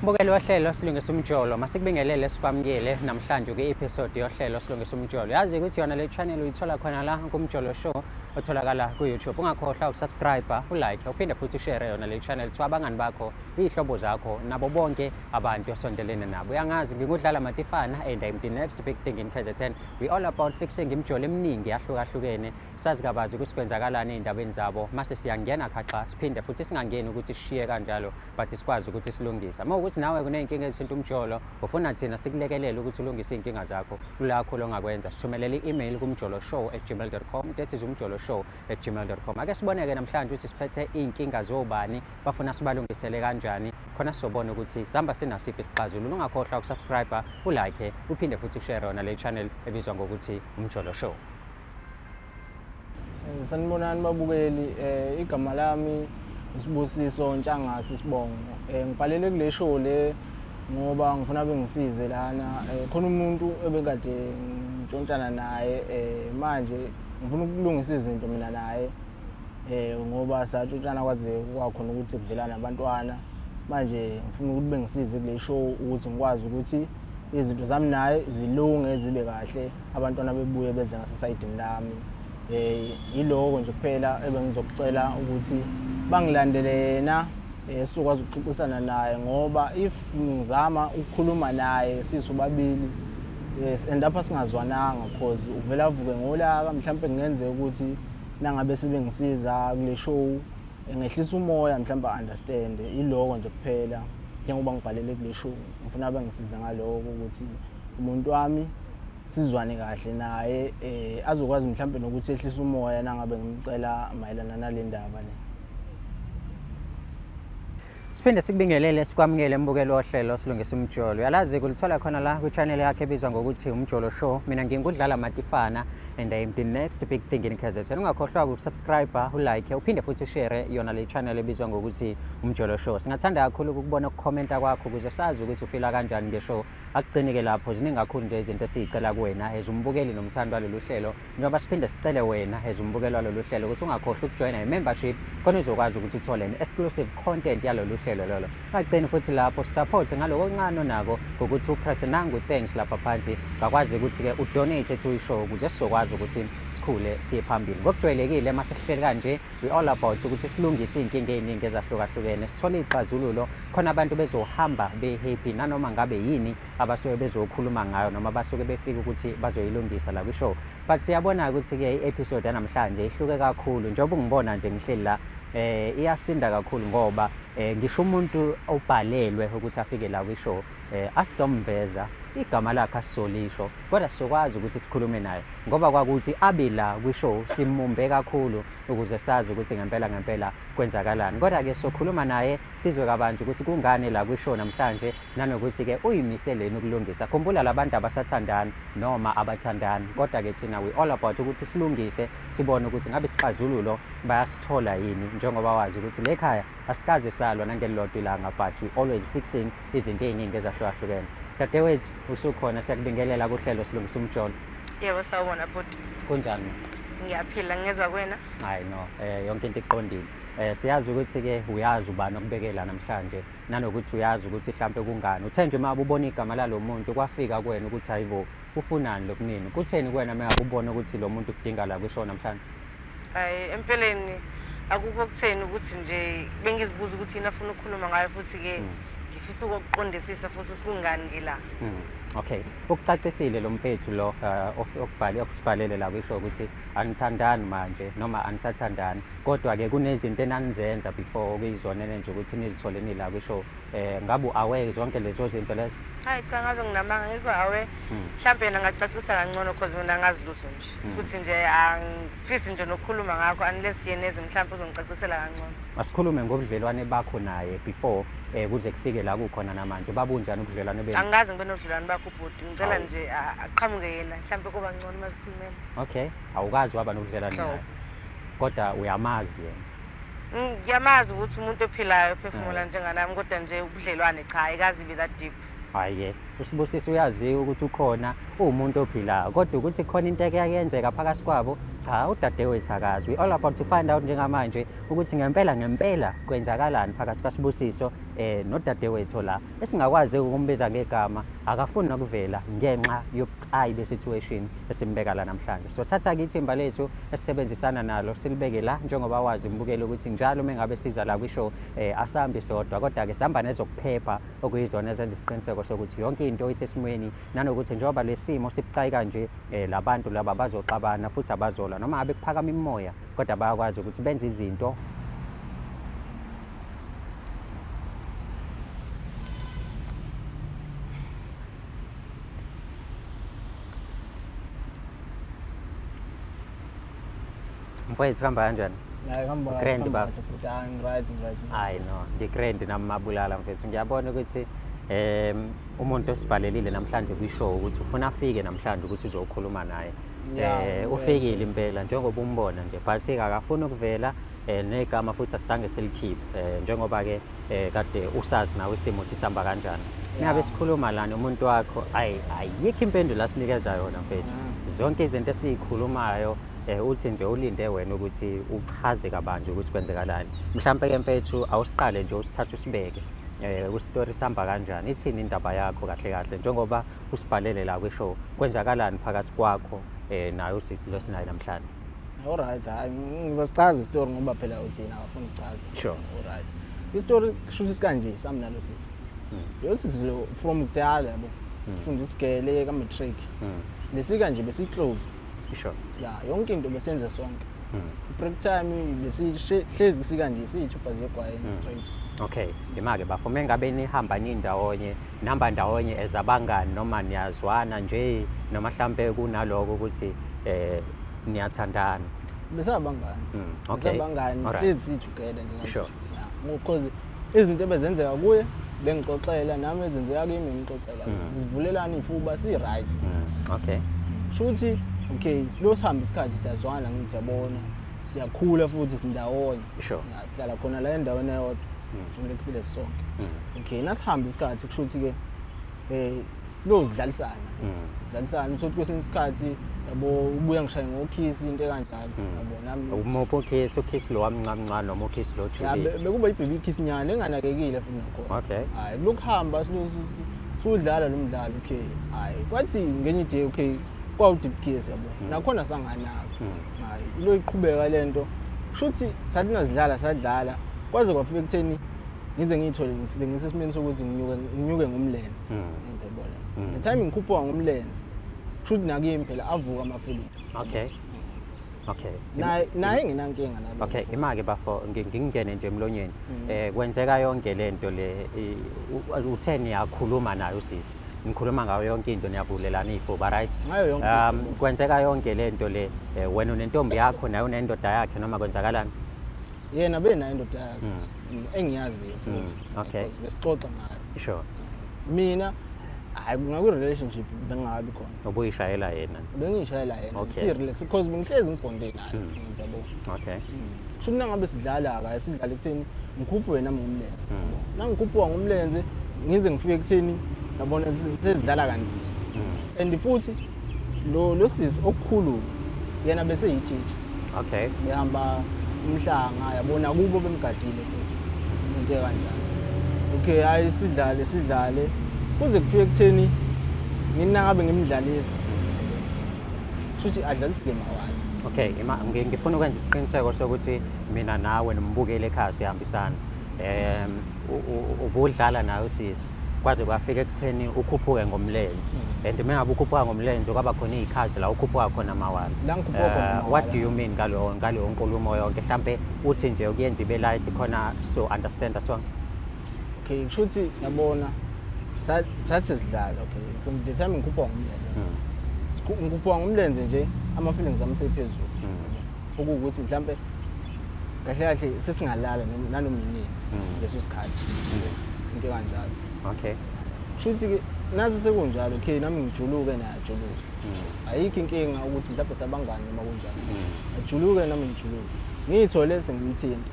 Mbukeli wohlelo Silungisa Umjolo, masikubingelele sikwamukele namhlanje kwi-episode yohlelo Silungisa Umjolo. Yazi ukuthi yona le channel uyithola khona la kuMjolo Show otholakala ku-YouTube. Ungakhohlwa ukusubscribe, ulike, uphinde futhi ushare yona le channel to abangani bakho, iy'hlobo zakho nabo bonke abantu osondelene nabo. Uyangazi ngingudlala Matifana and I'm the next big thing in KZN. We all about fixing imijolo eminingi yahlukahlukene. Sazi kabanzi ukuthi kwenzakalani ey'ndabeni zabo. Mase siyangena khaxa siphinde futhi singangeni ukuthi sishiye kanjalo, but sikwazi ukuthi silungise. Uma ukuthi nawe kuney'nkinga ezithinta umjolo, ufuna thina sikulekelele ukuthi ulungise iy'nkinga zakho, kulakho longakwenza. Sithumelele i-email kumjoloshow@gmail.com. That is umjoloshow@gmail.com. Ake siboneke namhlanje ukuthi siphethe iy'nkinga zobani, bafuna sibalungisele kanjani, khona sizobona ukuthi sihamba sinasiphi isixazululo. Ungakhohlwa ukusubscribe, ulike, uphinde futhi ushare yona le channel ebizwa ngokuthi Umjolo Show. Sanibonani babukeli, igama lami uSibusiso Ntshangase Sibongo. Ngibhalele kule show le ngoba ngifuna bengisize lana. Khona umuntu ebekade ngishontana naye, manje ngifuna ukulungisa izinto mina naye, ngoba satshontshana kwaze kwakhona ukuthi kuvela nabantwana. Manje ngifuna ukuthi bengisize kule show ukuthi ngikwazi ukuthi izinto zami naye zilunge, zibe kahle, abantwana bebuye beze ngasesayidini lami. Yiloko nje kuphela ebengizokucela ukuthi bangilandele yena, sizokwazi ukuxoxisana naye, ngoba if ngizama ukukhuluma naye sisobabili end up singazwananga, cause uvela avuke ngolaka. Mhlawumbe kungenzeka ukuthi nangabe sebengisiza kule show ngehlisa umoya, mhlawumbe understand. Iloko nje kuphela, njengoba ngibhalele kule show ngifuna bengisize ngaloko ukuthi umuntu wami sizwane kahle naye, azokwazi mhlawumbe nokuthi ehlise umoya nangabe ngimcela mayelana nale ndaba le. Siphinde sikubingelele sikwamukele mbukeli wohlelo Silungisa Umjolo. Uyalazi kulithola khona la kwi-channel yakhe ebizwa ngokuthi Umjolo Show. Mina ngingudlala Matifana and I am the next big thing in KZN. Ungakhohlwa ukusubscribe, ulike, uphinde futhi ushare yona le channel ebizwa ngokuthi Umjolo Show. Singathanda kakhulu ukubona ukukhomenta kwakho ukuze sazi ukuthi ufila kanjani ngeshow. Akugcini-ke lapho, ziningi kakhulu nje izinto esiyicela kuwena as umbukeli nomthandi walolu hlelo, njengoba siphinde sicele wena as umbukeli walolu hlelo ukuthi ungakhohlwa ukujoyina i-membership khona uzokwazi ukuthi uthole ne-exclusive content yalolu hlelo lolo. Ungagcini futhi lapho, support ngaloko okuncane onako ngokuthi upress nangu thanks lapha phansi, ngakwazi ukuthi-ke udonate to i-show ukuze sizokwazi ukuthi sikhule siye phambili. Ngokujwayelekile uma sihleli kanje, we all about ukuthi silungise iy'nkinga ey'ningi ezahlukahlukene, sithole iy'xazululo khona abantu bezohamba be-happy nanoma ngabe yini abasuke bezokhuluma ngayo noma basuke befika ukuthi bazoyilungisa la kwi-show. But siyabona ukuthi-ke i-episode yanamhlanje ihluke kakhulu, njengoba ungibona nje ngihleli la, iyasinda kakhulu ngoba ngisho umuntu obhalelwe ukuthi afike la kwi-show, asizomveza igama lakhe, asizolisho, kodwa sizokwazi ukuthi sikhulume naye ngoba kwakuthi abe la kwi-show simumbe kakhulu ukuze sazi ukuthi ngempela ngempela kwenzakalani. Kodwa-ke sokhuluma naye sizwe kabanzi ukuthi kungani la kwi-show namhlanje, nanokuthi-ke uyimiseleni ukulungisa. Khumbula labantu abasathandani noma abathandani, kodwa-ke thina we all about ukuthi silungise, sibone ukuthi ngabe isixazululo bayasithola yini, njengoba wazi ukuthi le khaya asikaze salwa nangelilodwa ilanga, but we always fixing izinto ey'ningi ezahlukahlukene. Dadewethu, usukhona, siyakubingelela kuhlelo Silungisa Umjolo. Yebo, sawubona bhuti. Kunjani? Ngiyaphila, ngezwa kuwena? Hayi no, yonke into iqondile. Siyazi ukuthi-ke uyazi ubani okubekela namhlanje, nanokuthi uyazi ukuthi mhlampe kungani. Uthe nje uma ubona igama lalo muntu kwafika kuwena ukuthi hayibo, ufunani lokunini? Kutheni kuwena uma ubona ukuthi lo muntu kudinga la kwishow namhlanje? Hayi, empeleni akukho kutheni, ukuthi nje bengizibuza ukuthi yini afuna ukukhuluma ngayo, futhi-ke ngifisa ukukuqondisisa futhi ukuthi kungani ngila. Okay, ukucacisile lo mfethu lo okubhale okusibhalele la kwisho ukuthi anithandani manje noma anisathandani, kodwa-ke kunezinto enanizenza before okuyizona nje ukuthi nizithole nila kwisho. Ngabe u-aware zonke lezo zinto lezo? Hayi cha, ngabe nginamanga, ngikho aware. Mhlawumbe yena angacacisa kangcono, cause mina angazi lutho nje. Futhi nje angifisi nje nokukhuluma ngakho unless yena eze, mhlawumbe uzongicacisela kangcono. Asikhulume ngobudlelwane bakho naye before kuze kufike la kukhona namanje. Babunjani ubudlelwane benu? Angikaze ngibe nobudlelwane bakho ubhuti, ngicela nje aqhamuke yena, mhlawumbe kuba ngcono uma sikhulumela. Okay, awukazi waba nobudlelwane Nhlobo. naye, kodwa uyamazi yena? Ngiyamazi ukuthi umuntu ophilayo ophefumula njenganami, kodwa nje ubudlelwane cha, ayikaze ibe that deep. Hhayi-ke, uSibusisi uyaziwa ukuthi ukhona, uwumuntu ophilayo, kodwa ukuthi khona into eke yenzeka phakathi kwabo, Cha, udadewethu akazi. We all about to find out njengamanje ukuthi ngempela ngempela kwenzakalani phakathi kwaSibusiso nodadewethu la esingakwazi ukumbiza ngegama, akafuni nokuvela ngenxa yobucayi be-situation esimbeka la namhlanje. So thatha-ke ithimba lethu esisebenzisana nalo silibeke la, njengoba wazi mbukeli ukuthi njalo uma ngabe siza la kwi-show asambi sodwa, kodwa-ke sihamba nezokuphepha okuyizona ezenza isiqiniseko sokuthi yonke into isesimweni, nanokuthi njengoba lesimo sibucayi kanje labantu laba bazoxabana futhi abazolwa noma ngabe kuphakama imimoya, kodwa bayakwazi ukuthi benze izinto. Mfowethu, kuhamba kanjani? Hayi, kuhamba kahle, Grand, kuhamba baba. kahle, bhuti. Hayi, ngi-right, ngi-right. Hayi no, ngi-grand nami mabulala mfethu. Ngiyabona ukuthi umuntu osibhalelile namhlanje kwi-show ukuthi ufuna afike namhlanje ukuthi uzokhuluma naye. Ufikile impela njengoba umbona nje, but akafuni ukuvela negama futhi asizange silikhiphe, njengoba ke kade usazi nawe isimo ukuthi sihamba kanjani. Ningabe sikhuluma la nomuntu wakho, ayi ayikho impendulo asinikeza yona mfethu. Zonke izinto esizikhulumayo uthi nje ulinde wena ukuthi uchaze kabanzi ukuthi kwenzekalani. Mhlampe ke mfethu awusiqale nje usithathe usibeke kwi-story sihamba kanjani, ithini indaba yakho kahle kahle njengoba usibhalele la kwi-show, kwenzakalani phakathi kwakho naye usisi lo sinaye namhlanje? Alright, hayi ngizasichaza isitori ngoba phela uthina akafuni ukuchaza. Alright. Isitori kusho ukuthi sikanje sami nalo sisi. Lo sisi lo from kudala yabo. Sifunda isigele ka matric. Besika nje besi-close. Ya, yonke into besenze sonke. Break time besihlezi sika nje siyithupha zegwayi straight. Okay, imake bafo mengabe nihamba nindawonye, nihamba ndawonye as abangani noma niyazwana nje noma mhlambe kunaloko ukuthi niyathandana? Besabangani. Besabangani, sihlezi si together nje. Yeah, because izinto ebezenzeka kuye bengixoxela, nami ezenzeka kimi ngixoxela. Sivulelana ifuba si right. Okay. Shuthi okay, silo sihamba isikhathi siyazwana, ngithi siyabona, siyakhula futhi sindawonye. Ya, sihlala khona la endaweni eyodwa. Sifundekisile sonke. Okay, nasihamba isikhathi kusho ukuthi ke silo sidlalisana. Sidlalisana uthi kwesinye isikhathi yabo ubuya ngishaye ngokhisi into ekanjalo yabo nami. Umuphi ukhisi, ukhisi lo wamncamncane noma ukhisi lo Ya, julile? bekuba i-baby kiss nyana enganakekile futhi nakhona. Hayi, lokuhamba sudlala lo mdlalo, okay. Hayi, kwathi ngenye day okay kwawu deep kiss yabo. Nakhona sanganaka. Hayi, ilo iqhubeka lento. Kushuthi sathi nazidlala sadlala kwaze kwafika ekutheni ngize ngiyithole ngisesimeni sokuthi nginyuke ngomlenze. Ngenze bona. The time ngikhuphuka ngomlenze kushuthi nakimi phela avuka ama-feelings. Okay. Okay. Naye nginankinga nalo. Okay, imake bafo ngingene nje emlonyeni. Kwenzeka yonke lento le, uthe niyakhuluma naye usisi. Nikhuluma ngayo yonke into, niyavulelana ifuba, right? Ngayo yonke into. Kwenzeka yonke lento le, wena unentombi yakho naye unendoda yakhe noma kwenzakalani? Yena benayo indoda yakhe. Engiyaziyo futhi. Okay. Because besixoxa ngayo. Mina hayi ngakwi relationship bengabi khona. Ubuyishayela yena. Bengishayela yena. Si relax because bengihlezi ngibonde naye. Ngiyabo. Kusho ukuthi nangabe sidlala ka sidlala ekutheni ngikhuphuke nami ngomlenze. Nangikhuphuka ngomlenze ngize ngifike ekutheni yabona sezidlala kanzima. And futhi lo sisi okukhulu yena bese yitshitshi. Behamba umhlanga yabona kubo bemgadile futhi. Into kanjalo. Okay, hayi sidlale sidlale kuze kufike ekutheni nginangabe ngimdlalisa. Kushuthi adlalise mawala. Okay, ngifuna ukwenza isiqiniseko sokuthi mina nawe nombukeli ekhaya sihambisana. Ubudlala nawe usisi kwaze kwafika ekutheni ukhuphuke ngomlenze. And uma ngabe ukhuphuka ngomlenze kwaba khona izikhathi la ukhuphuka khona mawala. La ngikhuphuka khona mawala. What do you mean ngaleyo nkulumo yonke? Mhlambe uthi nje ukuyenza ibe light khona so understand sonke. Okay, kusho ukuthi yabona sathi sidlala, okay. So the time ngikhuphuka ngomlenze. Ngikhuphuka ngomlenze nje ama feelings ami sephezulu. Okuwukuthi mhlambe kahle kahle sesingalala nanoma yini leso sikhathi. Into kanjalo. Kusho ukuthi ke nase sekunjalo, okay, nami ngijuluke naye ajuluke. Ayikho inkinga ukuthi mhlawumbe sabangani noma kunjalo. Ajuluke nami ngijuluke. Ngiyithole sengimthinta.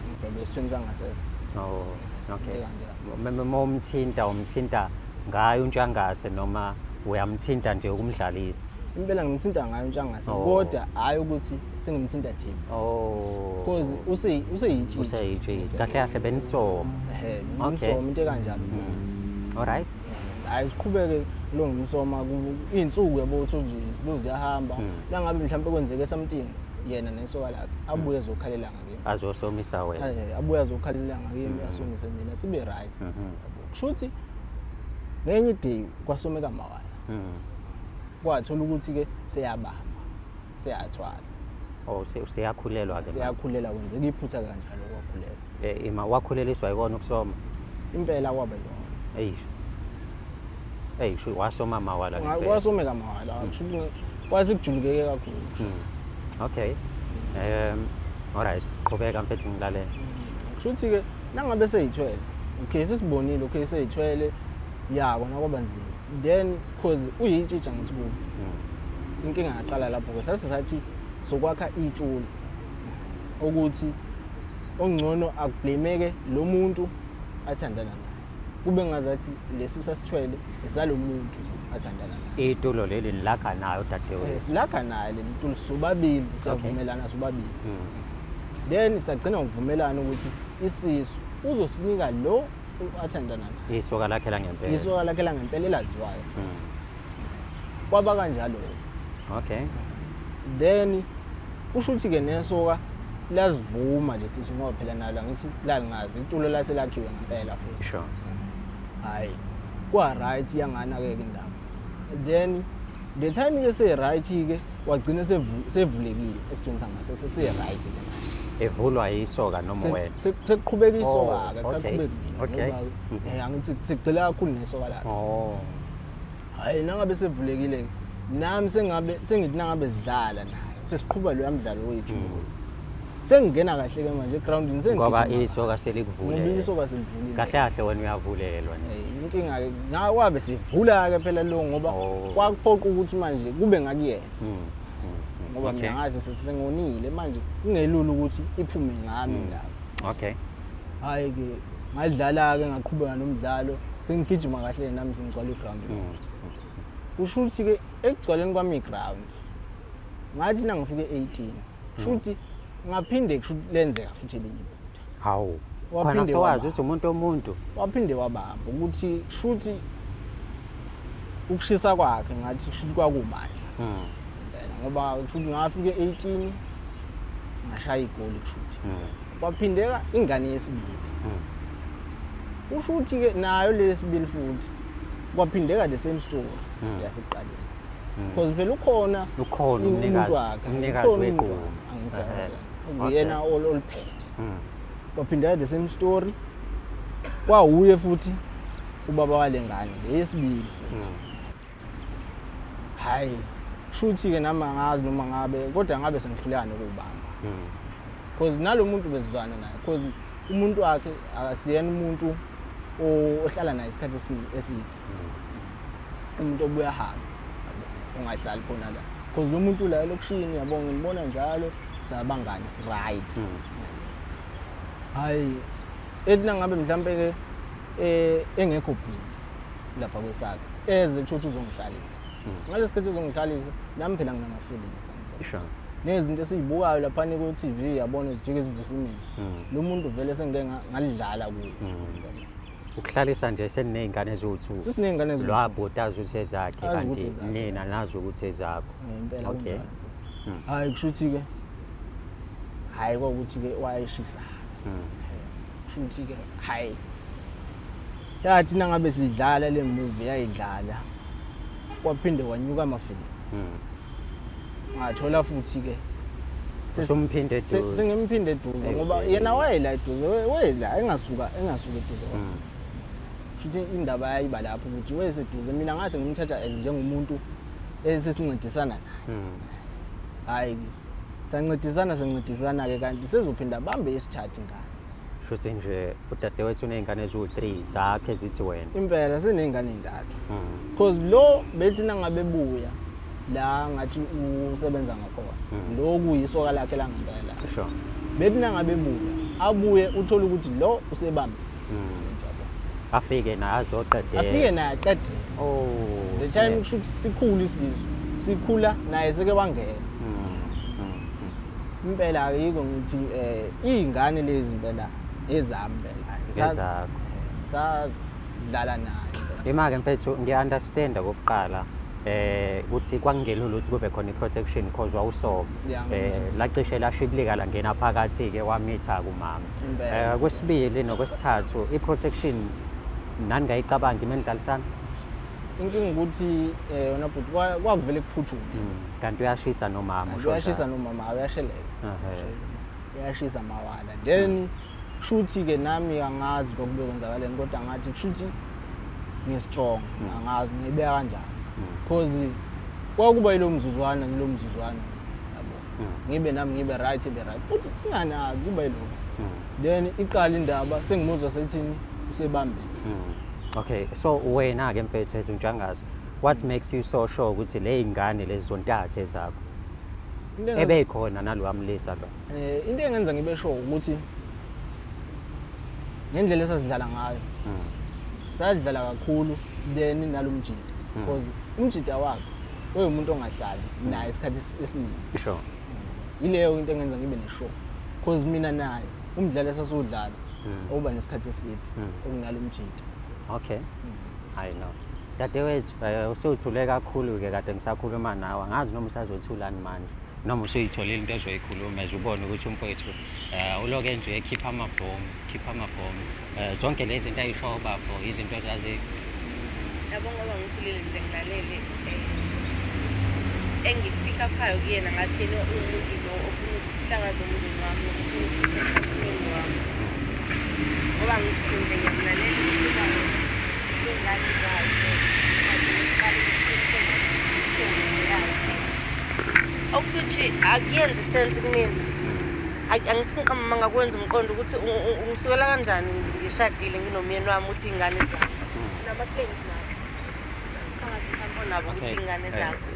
Ngizobe esithweni sangasese. Oh, okay. Into kanjalo. Uma umthinta, umthinta ngayo uNtshangase noma uyamthinta nje ukumdlalisa? Impela ngimthinta ngayo uNtshangase, Oh. kodwa hhayi ukuthi sengimthinta deep. Oh. Because useyitshitshi. Useyitshitshi. Kahle kahle benisoma. Ehhe, Okay. ngimsoma into ekanjalo. All right. Hhayi, siqhubeke lo ngimsoma iy'nsuku, yabo, uthi nje lo ziyahamba. Nangabe mhlawumpe kwenzeke something, yena nesoka lakhe abuye ezokhalela ngakimi. Azosomisa wena. Abuye azokhalela ngakimi, asomise mina, sibe right. Yabo. Kusho ukuthi ngenye i-day kwasomeka mawala. Kwathola ukuthi-ke seyabamba, seyathwala. Oh, useyakhulelwa ke manje. Seyakhulela, kwenzeka iphutha kanjalo, kwakhulelwa. Ima, wakhuleliswa yikona ukusoma? Impela, kwaba yona. Eish. Eish, wasoma mawala ngempela. Kwasomeka mawala, kusho ukuthi kwase kujulukeke kakhulu. Okay. All right, qhubeka mfethu, ngilalela. Kusho ukuthi-ke nangabe seyithwele, okay, sesibonile, okay, seyithwele, ya, kona kwaba nzima then cause uyitshitsha ngithi kubo. Inkinga yaqala lapho-ke, sase sathi sokwakha itulo ukuthi ongcono akublameke lo muntu athandana naye, kube ngazathi lesi sasithwele esalo muntu athandana naye. Itulo leli nilakha nayo dadewethu? Silakha naye leli tulo sobabili, siyavumelana sobabili. Then sagcina ngokuvumelana ukuthi isisu uzosinika lo athandana naye. Isoka lakhe langempela. Isoka lakhe langempela elaziwayo. Kwaba kanjalo. Then kusho ukuthi-ke nesoka lazivuma lesisu, ngoba phela nalo angithi lalingazi, itulo lase lakhiwe ngempela futhi. Hhayi, kwa-right, yangana-ke ke indaba. Then the time-ke se-right-ke, wagcina sevulekile esithweni sangasese, se-right-ke manje. Evulwa yisoka noma wena? Sekuqhubeka isoka-ke. Oh, okay. Kusaqhubeka mina, ngoba angithi sigxila kakhulu nesoka lakhe. Hhayi, nangabe sevulekile-ke, nami sengabe sengithi nangabe sidlala naye, sesiqhuba loya mdlalo wethu, sengingena kahle-ke manje egrawundini. Ngoba Sengigijima isoka ngoba selikuvulele. Isoka selivulile. Kahle kahle wena uyavulelwa nje. Inkinga-ke ngawabe sivula-ke phela lo, ngoba kwakuphoqa ukuthi manje kube ngakuyena, ngoba mina ngaze sesengonile manje, kungelula ukuthi iphume ngami lapho. Hhayi-ke, ngadlala-ke, ngaqhubeka nomdlalo, sengigijima kahle nami, sengigcwala igrawundi. Kusho ukuthi-ke ekugcwaleni kwami igrawundi, ngathi nangifike 18, kusho ukuthi ngaphinde, kusho ukuthi lenzeka futhi elinye iphutha. Hawu. Khona Waphinde sowazi wabamba. ukuthi umuntu omuntu. Waphinde wabamba ukuthi kusho ukuthi ukushisa kwakhe ngathi kusho ukuthi kwakumandla. Impela, ngoba kusho ukuthi ngafika e-18, ngashaya igoli, kusho ukuthi kwaphindeka ingane yesibili. Kusho ukuthi-ke nayo le yesibili futhi kwaphindeka the same story yasekuqaleni, because phela ukhona Ukhona umuntu umnikazi, wakhe, umnikazi ukhona umuntu wequlu. wakhe, angithi uyena oliphethe. Kwaphindeka the same story, kwawuye futhi ubaba wale ngane le yesibili futhi. Hhayi, kusho ukuthi-ke nami angazi noma ngabe, kodwa ngabe sengihluleka nokuwubamba, because nalo muntu bezizwana naye, because umuntu wakhe akasiyena umuntu ohlala naye isikhathi eside, umuntu obuya ahambe, yabo, ongahlali khona la, because lo muntu la elokishini, yabo, ngimbona njalo, sabangani, si-right. Hhayi, ethi nangabe mhlampe-ke engekho busy lapha kwesakhe, eze kusho ukuthi uzongihlalisa. Ngalesi sikhathi uzongihlalisa, nami phela nginama-feelings, angithi? Nezinto esiyibukayo laphana ku-TV, yabona, zijike zivusa imizwa. Lo muntu vele sengike ngalidlala kuye. Ukuhlalisa nje seniney'ngane eziwu-two. Sesiney'ngane eziwu-two. Lwabhuti azi ukuthi ezakhe, Azi kanti ukuthi ezakhe. nina nazi ukuthi ezakho. Ngempela. Okay. Kunjalo. Hhayi, kusho ukuthi-ke, hhayi, kwakuthi-ke wayeshisa. Kusho ukuthi-ke, hhayi, yathi nangabe sidlala le movie, yayidlala, kwaphinde kwanyuka ama-feelings. Ngathola futhi-ke Usumphinde eduze. Sengimphinde eduze, ngoba yena wayela eduze, wayela engasuka eduze kwami. Kusho ukuthi indaba yayiba lapho ukuthi wayeseduze, mina ngase ngimthatha as njengomuntu esesincedisana naye. Hhayi-ke, sancedisana, sancedisana-ke, kanti sezophinda abambe isithathu ingane. Shuthi nje udadewethu uney'ngane eziwu-three zakhe ezithi wena. Impela, seney'ngane ey'ntathu, because lo bethi nangabe buya la ngathi usebenza ngakhona, lo kuyisoka lakhe langempela, bethi nangabe buya, abuye uthole ukuthi lo usebambe. Yabo. Afike naye azoqedela. Afike naye aqede. Oh. The time kusho ukuthi sikhulu isisu. Sikhula naye seke wangena. Impela ayikho ngithi iy'ngane lezi impela ezami impela. Ezakho. Sadlala naye. Ima-ke mfethu ngiya-understanda kokuqala ukuthi kwakungelula ukuthi kube khona i-protection cause wawusoka. Yeah, Lacishe lashibilika langena phakathi-ke wamitha kumama. Impela. Kwesibili nokwesithathu i-protection nani ngayicabangi menidlalisana. Inkinga ukuthi wena bhuti kwakuvele kuphuthume. Kanti uyashisa nomama Kanti usho uyashisa njalo. nomama uyasheleka. Ehhe. Uyashisa mawala. Then kushuthi-ke nami angazi kwakube kwenzakaleni kodwa ngathi kushuthi ngi-strong angazi ngiyibeka kanjani. Cause kwakuba yilo mzuzwana nilo mzuzwana yabo. Ngibe nami ngibe right ibe right futhi singanaki kuba yilokho. Then iqala indaba sengimuzwa sethini usebambile. Okay, so wena-ke mfethu eZuntshangase, what makes you so sure ukuthi le y'ngane lezi zontathu ezakho Into engenza- ebeyikhona nalowa mlisa lo? Into engenza ngibe sure ukuthi ngendlela esasidlala ngayo sadlala kakhulu then nalo mjida because umjida wakhe uwumuntu ongahlali naye isikhathi esiningi. Sure. Yileyo into engenza ngibe ne-sure because mina naye umdlalo esasiwudlala uba nesikhathi eside okunalo mjida. Okay. I know. Dadewethu, usuthule kakhulu-ke kade ngisakhuluma nawe, angazi noma usazothulani manje noma usuyitholile into ozoyikhuluma as ubone ukuthi umfowethu uloke nje ekhipha amabhomu, khipha amabhomu. Zonke lezi zinto ayishoyo bafo izinto ezazi Yabo ngoba ngithulile nje ngilalele engikupick up-ayo kuyena ngathi yena umuntu lo ofuna ukuhlangaza umndeni wami, ofuna ukuchitha umndeni wami. Ngoba ngithule nje ngiyamlalela ukuba iy'ngane zakhe okufuthi akuyenzi sense kumina. Angifuni uqamba amanga kwenza umqondo ukuthi ungisukela kanjani ngishadile nginomyeni wami uthi iy'ngane zami. Nama-claims nabo. Phakathi mhlawumbe onabo ukuthi Okay. iy'ngane zakho.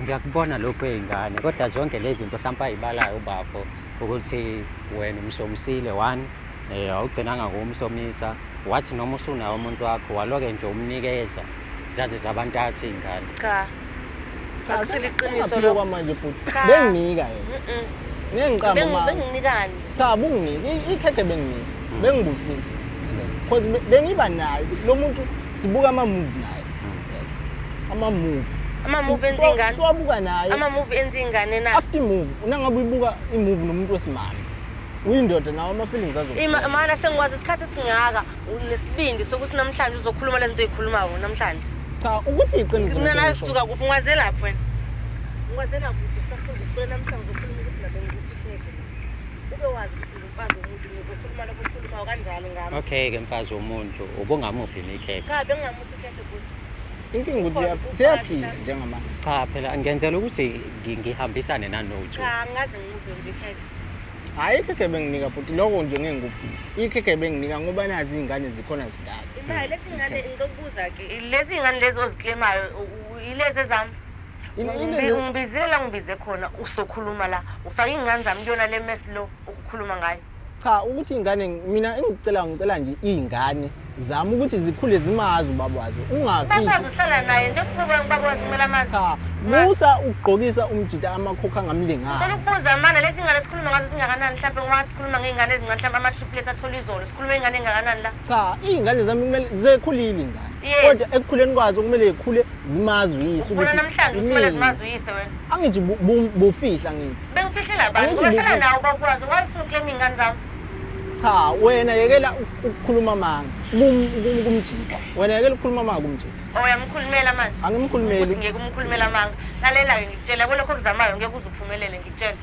Ngiyakubona lokhu ey'ngane kodwa zonke lezi zinto hlampe ayibalayo ubafo ukuthi wena umsomisile one awugcinanga ngokumsomisa wathi noma usunawo umuntu wakho waloke nje umnikeza zaze zabantathu iy'ngane. Cha. Akusilo iqiniso Ungaphiki lokho. kwamanje bhuti. Cha. Benginika yena. Ngeke ngiqambe amanga. Benginikani? Cha bunginika ikhekhe benginika. Bengibusisa. Because bengiba naye lo muntu sibuka ama-movie naye. Ama-movie. Ama-movie enza iy'ngane? Siwabuka naye. Ama-movie enza iy'ngane na? After i-movie, unangabe uyibuka i-movie nomuntu wesimame. Uyindoda nawe ama-feelings azo. Mana sengikwazi isikhathi esingaka unesibindi sokuthi namhlanje uzokhuluma lezi zinto ey'khulumayo namhlanje. Cha ukuthi iqiniso. Mina lento engishoyo. nasuka kuphi ngiwazelaphi wena? Ngiwazela kuphi sisafunda isikole namhlanje uzokhuluma ukuthi mina bengikuphi ikhekhe. Ube wazi ukuthi ngumfazi womuntu ngizokhuluma lokho okukhulumayo kanjalo ngami. Okay-ke mfazi womuntu ubungamuphi ikhekhe? Cha bengingamuphi ikhekhe bhuti. Inkinga ukuthi Ukhona umfazi siyaphila mhlawumbe. njengamanje. Cha phela ngenzela ukuthi ngihambisane nanoju. Cha angaze ngimuphe nje ikhekhe. Hhayi ikhekhe benginika bhuti lokho nje ngeke ngikufise. Ikhekhe benginika ngoba nazi iy'ngane zikhona zintathu. Imali lezi ngane ngicela ke lezi ngane lezi oziklemayo ilezi ezami. Ungibizile la ngibize khona usokhuluma la ufake iy'ngane zami kuyona le mess lo ukukhuluma ngayo. Cha ukuthi iy'ngane mina engikucela ngicela nje iy'ngane zami ukuthi zikhule zimazi ubaba wazo. Ungafihli. Ubaba uhlala naye nje kuba ubaba wazo kumele amazi. Cha Simazi. musa ukugqokisa umjita amakhokho angamlingani. Ngicela ukubuza mana lezi ngane sikhuluma ngazo zingakanani mhlawumbe ngoba sikhuluma ngey'ngane ezincane mhlawumbe ama-triplets athola izolo sikhuluma ngey'ngane ey'ngakanani la. Cha iy'ngane zami kumele zekhulile iy'ngane. Yes. Kodwa ekukhuleni kwazo kumele zikhule zimazi uyise Ubona namhlanje ukuthi kumele imina. zimazi uyise wena. Angithi bufihla ngithi. Bengifihlela abantu Angithi ngoba hlala bufi- nawo ubaba wazo why ufuna uklema iy'ngane zami? Cha wena yekela ukukhuluma amanga kumjita. Wena yekela ukukhuluma amanga kumjita. Oh uyamkhulumela manje. Angimkhulumeli. Ukuthi ngeke umkhulumela amanga. Lalela-ke ngikutshela kulokho okuzamayo ngeke uze uphumelele ngikutshela.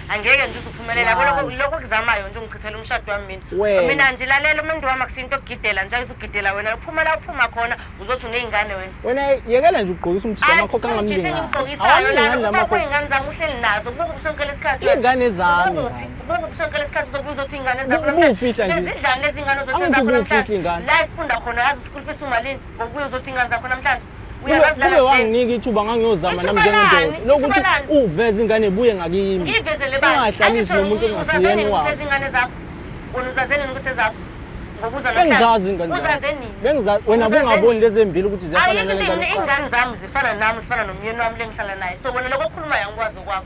Angeke nje uze uphumelele kulokho lokho okuzamayo nje ungichithela umshado wami mina. Wena. Mina nje lalela umuntu wami akusinto okugidela nje ayizugidela wena. Uphuma la uphuma khona uzothi uney'ngane wena. Wena yekela nje ukugqokisa umjita amakhokho Umjita angamlingani. engimgqokisayo lana Awamlingani la ubaba makhokho. wey'ngane zami uhleli nazo kubuka sonke lesikhathi. Iy'ngane zami, Ubukuphi? ngane. Ubukuphi sonke lesikhathi uzobuza uzothi iy'ngane zakho Ubufihla nje. Bezidlani lezi ngane ozothi Angithi zakho ubufihla namhlanje? iy'ngane. La esifunda khona yazi school fees umalini ngokubuya uzothi iy'ngane zakho namhlanje. Kube Uyazazi lana kube sibheke. wanginika ithuba ngangiyozama nami Ithuba njengendoda. lani? Lokuthi Ithuba lani? uveze ingane ibuye ngakimi. Ngiyivezele bani? Ungahlalisi Angithi nomuntu wena ongasiyena uzazele wakho. ukuthi lezi ngane zakho. Wena uzazele ukuthi ezakho. Ngokuza Bengizazi ingane zami. Uzaze nini? Bengizazi wena Uzaze bungaboni lezi embili ukuthi ziyafana Ayikho nale into ngane. iy'ngane zami zifana nami zifana nomyeni wami le ngihlala naye. So wena lokho okhulumayo angikwazi okwakho.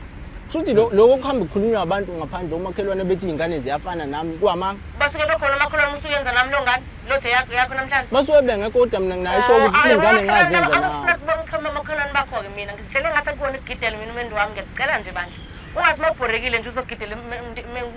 Shuthi lokho kuhamba kukhulunywa abantu ngaphandle omakhelwane bethi iy'ngane ziyafana nami kuwamanga. Basuke bekhona omakhelwane usuyenza nami lo ngane lothe yakho yakho namhlanje. Basuke bengekho kodwa mina nginayo isho ukuthi iy'ngane ngazenza Angifuna nawe. kubona ukhuluma amakhelwane bakho-ke mina ngikutshele ngathi akuwona ukugidela mina umendo wami ngiyakucela nje bandla. Ungathi uma ubhorekile nje uzogidela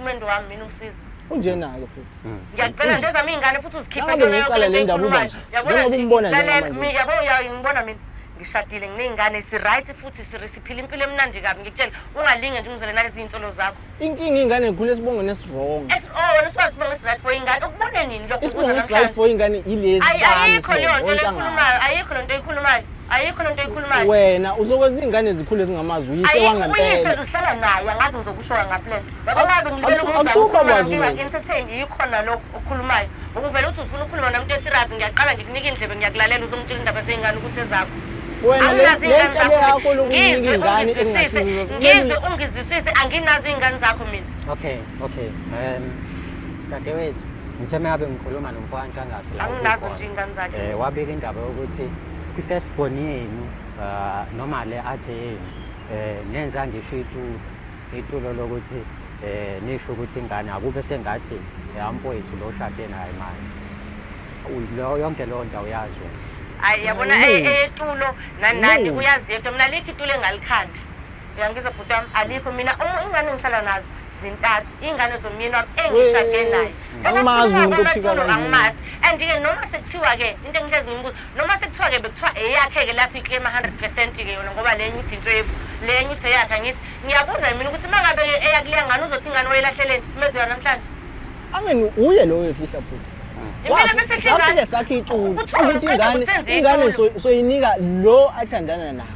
umendo wami mina ungisize. Unjena-ke futhi. Ngiyacela nje ezami iy'ngane futhi uzikhiphe Nangabe kuyona yonke ngiyiqala lento le ndaba uba oyikhulumayo. nje. Uyabona Njengoba nje, umbona lalela, njengamanje. yabo ngibona mina ngishadile nginey'ngane si-right futhi siphila impilo emnandi kabi ngikutshela ungalinge nje ungizele nalezi iy'nsolo zakho. Inkinga iy'ngane zikhula esibongweni esi-wrong. Oh wena usuwazi isibongo esi-right for ingane ukubone nini lokho Isibongo ukuza esi-right namhlanje? for ingane yilesi Ayi sami ayikho leyo isibongo, nto ontanga. lekhulumayo ayikho lento oyikhulumayo ayikho lento oyikhulumayo. Wena uzokwenza iy'ngane zikhule zingamazi uyise Ayikho wangempela. uyise usihlala naye angazi ngizokushoka ngaphela. Yabo ngabe ngilibele ukuzama Akusuka ukukhuluma kwazi nomuntu wena. entertain yikhona lokho okukhulumayo. Ngoba uvele uthi ufuna ukukhuluma nomuntu esirazi ngiyaqala ngikunika indlebe ngiyakulalela uzongitshela indaba zey'ngane ukuthi ezakho. Wena le Anginazo le iy'ngane ntshebe zakho yakho mina. lokunika Ngizwe ingane ungizwisise, engasizo. ngizwe ungizwisise anginazo iy'ngane zakho mina. Okay, okay. Dadewethu, ngithe mengabe ngikhuluma nomfowantshangase la Anginazo ubukhona. nje iy'ngane zakhe. Wabika indaba yokuthi kwi-first born yenu noma le athi yenu nenza ngisho itulo itulo lokuthi nisho ukuthi ingane akube sengathi yamfowethu lo oshade naye manje. Yonke leyo ndawo uyazi wena. Hayi yabona eyetulo nani nani uyazi yedwa mina alikho itulo engalikhanda. Uyangizwa bhuti wami alikho mina uma ingane engihlala nazo zintathu iy'ngane zomyeni wami engishade naye. Angimazi Abakhuluma umuntu ophika kwamatulo kanje. angimazi. And-ke noma sekuthiwa-ke into engihlezi ngimbuza noma sekuthiwa-ke bekuthiwa eyakhe-ke lathi uyi-claim-a 100% ke yona ngoba le enye uthi inswebhu le enye uthi eyakhe angithi ngiyabuza mina ukuthi uma ngabe-ke eyakuleya ngane uzothi ingane wayilahleleni umeziwa namhlanje. Angeni uye lo oyefihla bhuti. Impela befihla ingane. Safike sakhe itulo. Kuthiwa Ukuthi uqeda ingane kusenza ingane itulo. soyinika lo athandana naye.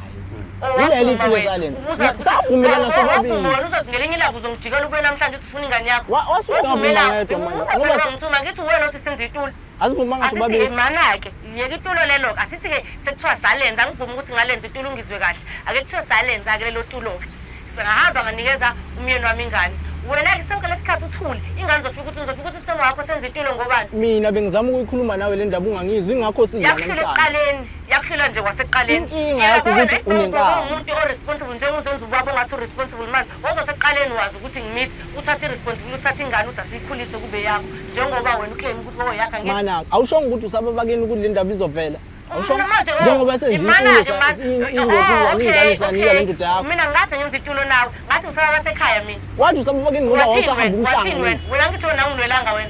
Yileli itulo salenza. Savumelana sobabili. Wavuma wena uzothi ngelinye ilanga uzongijikela ubuye namhlanje uthi ufuna ingane yakho. Wasuka Wavumela. wavuma yedwa manje. Ngoba Ngoba ngithuma ngithi wena osisenza itulo. asivumanga Asithi sobabili. mana-ke yeka itulo lelo-ke asithi-ke sekuthiwa salenza angivumi ukuthi ngalenza itulo ungizwe kahle ake kuthiwe salenza-ke lelo tulo-ke singahamba nganikeza umyeni wami ingane wena-ke sonke lesikhathi uthule ingane uzofika ukuthi uzofika ukuthi isinoma wakho senza itulo ngobani. Mina bengizama ukuyikhuluma nawe le ndaba ungangizwi ingakho sidla Yakuhlula namhlanje. ekuqaleni yakuhlula nje kwasekuqaleni. Inkinga yakho Uyabona, ukuthi if uba unenkani. uwumuntu o-responsible njengozenza ubaba ongathi u-responsible manje wawuzosekuqaleni wazi ukuthi ngimithi uthathe i-responsibility uthathe ingane uthi asiyikhulise kube yakho njengoba wena uclaim ukuthi koyakho angithi. Mana awushongo ukuthi usaba bakini ukuthi le ndaba izovela. Awushongo Manje, oh, njengoba senza imana-ke itulo manje. ingane Oh, okay, ingane sanika okay. le ndoda yakho. Mina ngaze ngenza itulo nawe ngathi ngisaba basekhaya mina. Wathi usaba bakini ngoba Wathini wawusahamba wena? umhlanga. Wathini wena? Wena ngithi wena ungilwelanga wena.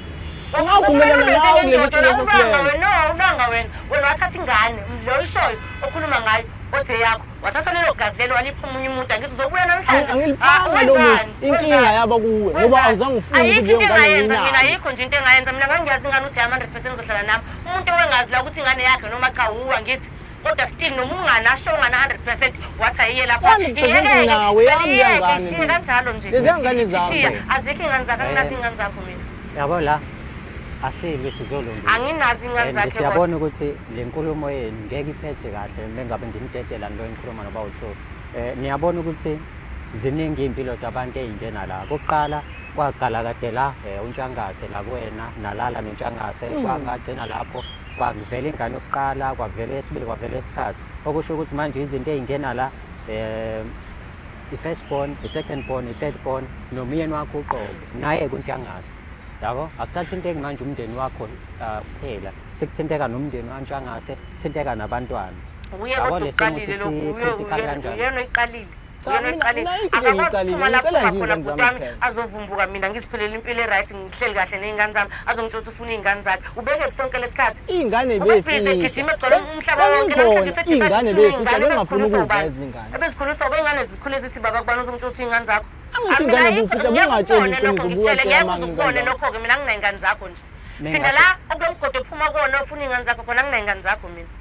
Ungavumelana Umelwe nawe kuleli njengendoda, tulo ulwanga esasilenza. wena, no, ulwanga wena. Wena wathatha ingane lo oyishoyo okhuluma ngayo othi eyakho. Wathatha lelo gazi lelo walipha omunye umuntu angithi uzobuya namhlanje. Angiliphanga lo muntu. Inkinga yaba kuwe ngoba Wenzani? awuzange ufune Ayikho ukuthi leyo into ngane engayenza mina uyinake. ayikho nje into engayenza mina ngangiyazi ingane uthi yami 100% uzohlala nami. Umuntu owengazi la ukuthi ingane yakhe noma cha uwa ngithi kodwa still noma ungani asho ungana 100% wathi ayiye lapha. 100% Iyeke-ke, nawe, yami iyeke, leyangane ishiye mina. kanjalo nje. Leziya ngane zami. Ishiya, azikho iy'ngane zakho, anginazo iy'ngane zakho mina. Yabo la asilwi sizolungisa. Anginazo iy'ngane And zakhe kodwa. siyabona ukuthi le nkulumo yenu ngeke iphethe kahle mengabe nginidedela lo ngikhuluma noba u-two. Niyabona ukuthi ziningi iy'mpilo zabantu ey'ngena la. Kokuqala kwaqala kade la uNtshangase la kuwena nalala noNtshangase kwangagcina lapho kwavela ingane yokuqala kwavela eyesibili kwavela esithathu. Okusho ukuthi manje izinto ey'ngena la i-first born, i-second born, i-third born nomyeni wakho uqobo naye kuNtshangase. Yabo akusathinteki manje umndeni wakho kuphela sekuthinteka nomndeni waNtshangase kuthinteka nabantwana. Uye Yabo kodwa le simo uqalile lokhu, sesi-critical kanjani? uyena oyiqalile. Cha, Uyena mina- oyiqalile. mina ayikho into Akakwazi engiyiqalile, ukuphuma lapho ngicela aphuma nje khona iy'ngane bhuti zami wami kuphela. azovumbuka mina ngiziphelele impilo e-right ngihleli kahle ney'ngane zami azongitshela ukuthi ufuna iy'ngane zakhe. Ubeke sonke lesikhathi. Iy'ngane Ubebhizi beyifihla. egijima egcwele umhlaba wonke namhlanje Bengikhona, usedecide iy'ngane ukuthi ufuna beyifihla, iy'ngane bengafuni ebezikhuliswa ubani. ukuveza iy'ngane. Ebezikhuliswa ubani iy'ngane zikhule zithi baba kubani uzongitshela ukuthi iy'ngane zakho. Angithi Ah, mina iy'ngane ayikho, bufihla, ngeke bungatsheli ukubone lokho, iqiniso, ngikutshele, ubuwatshela ngeke amanga uze ukubone iy'ngane lokho-ke mina anginay'ngane zakho nje. Mina Phinda ngase- la okulo mgodi ophuma kuwona ufuna iy'ngane zakho khona anginay'ngane zakho mina.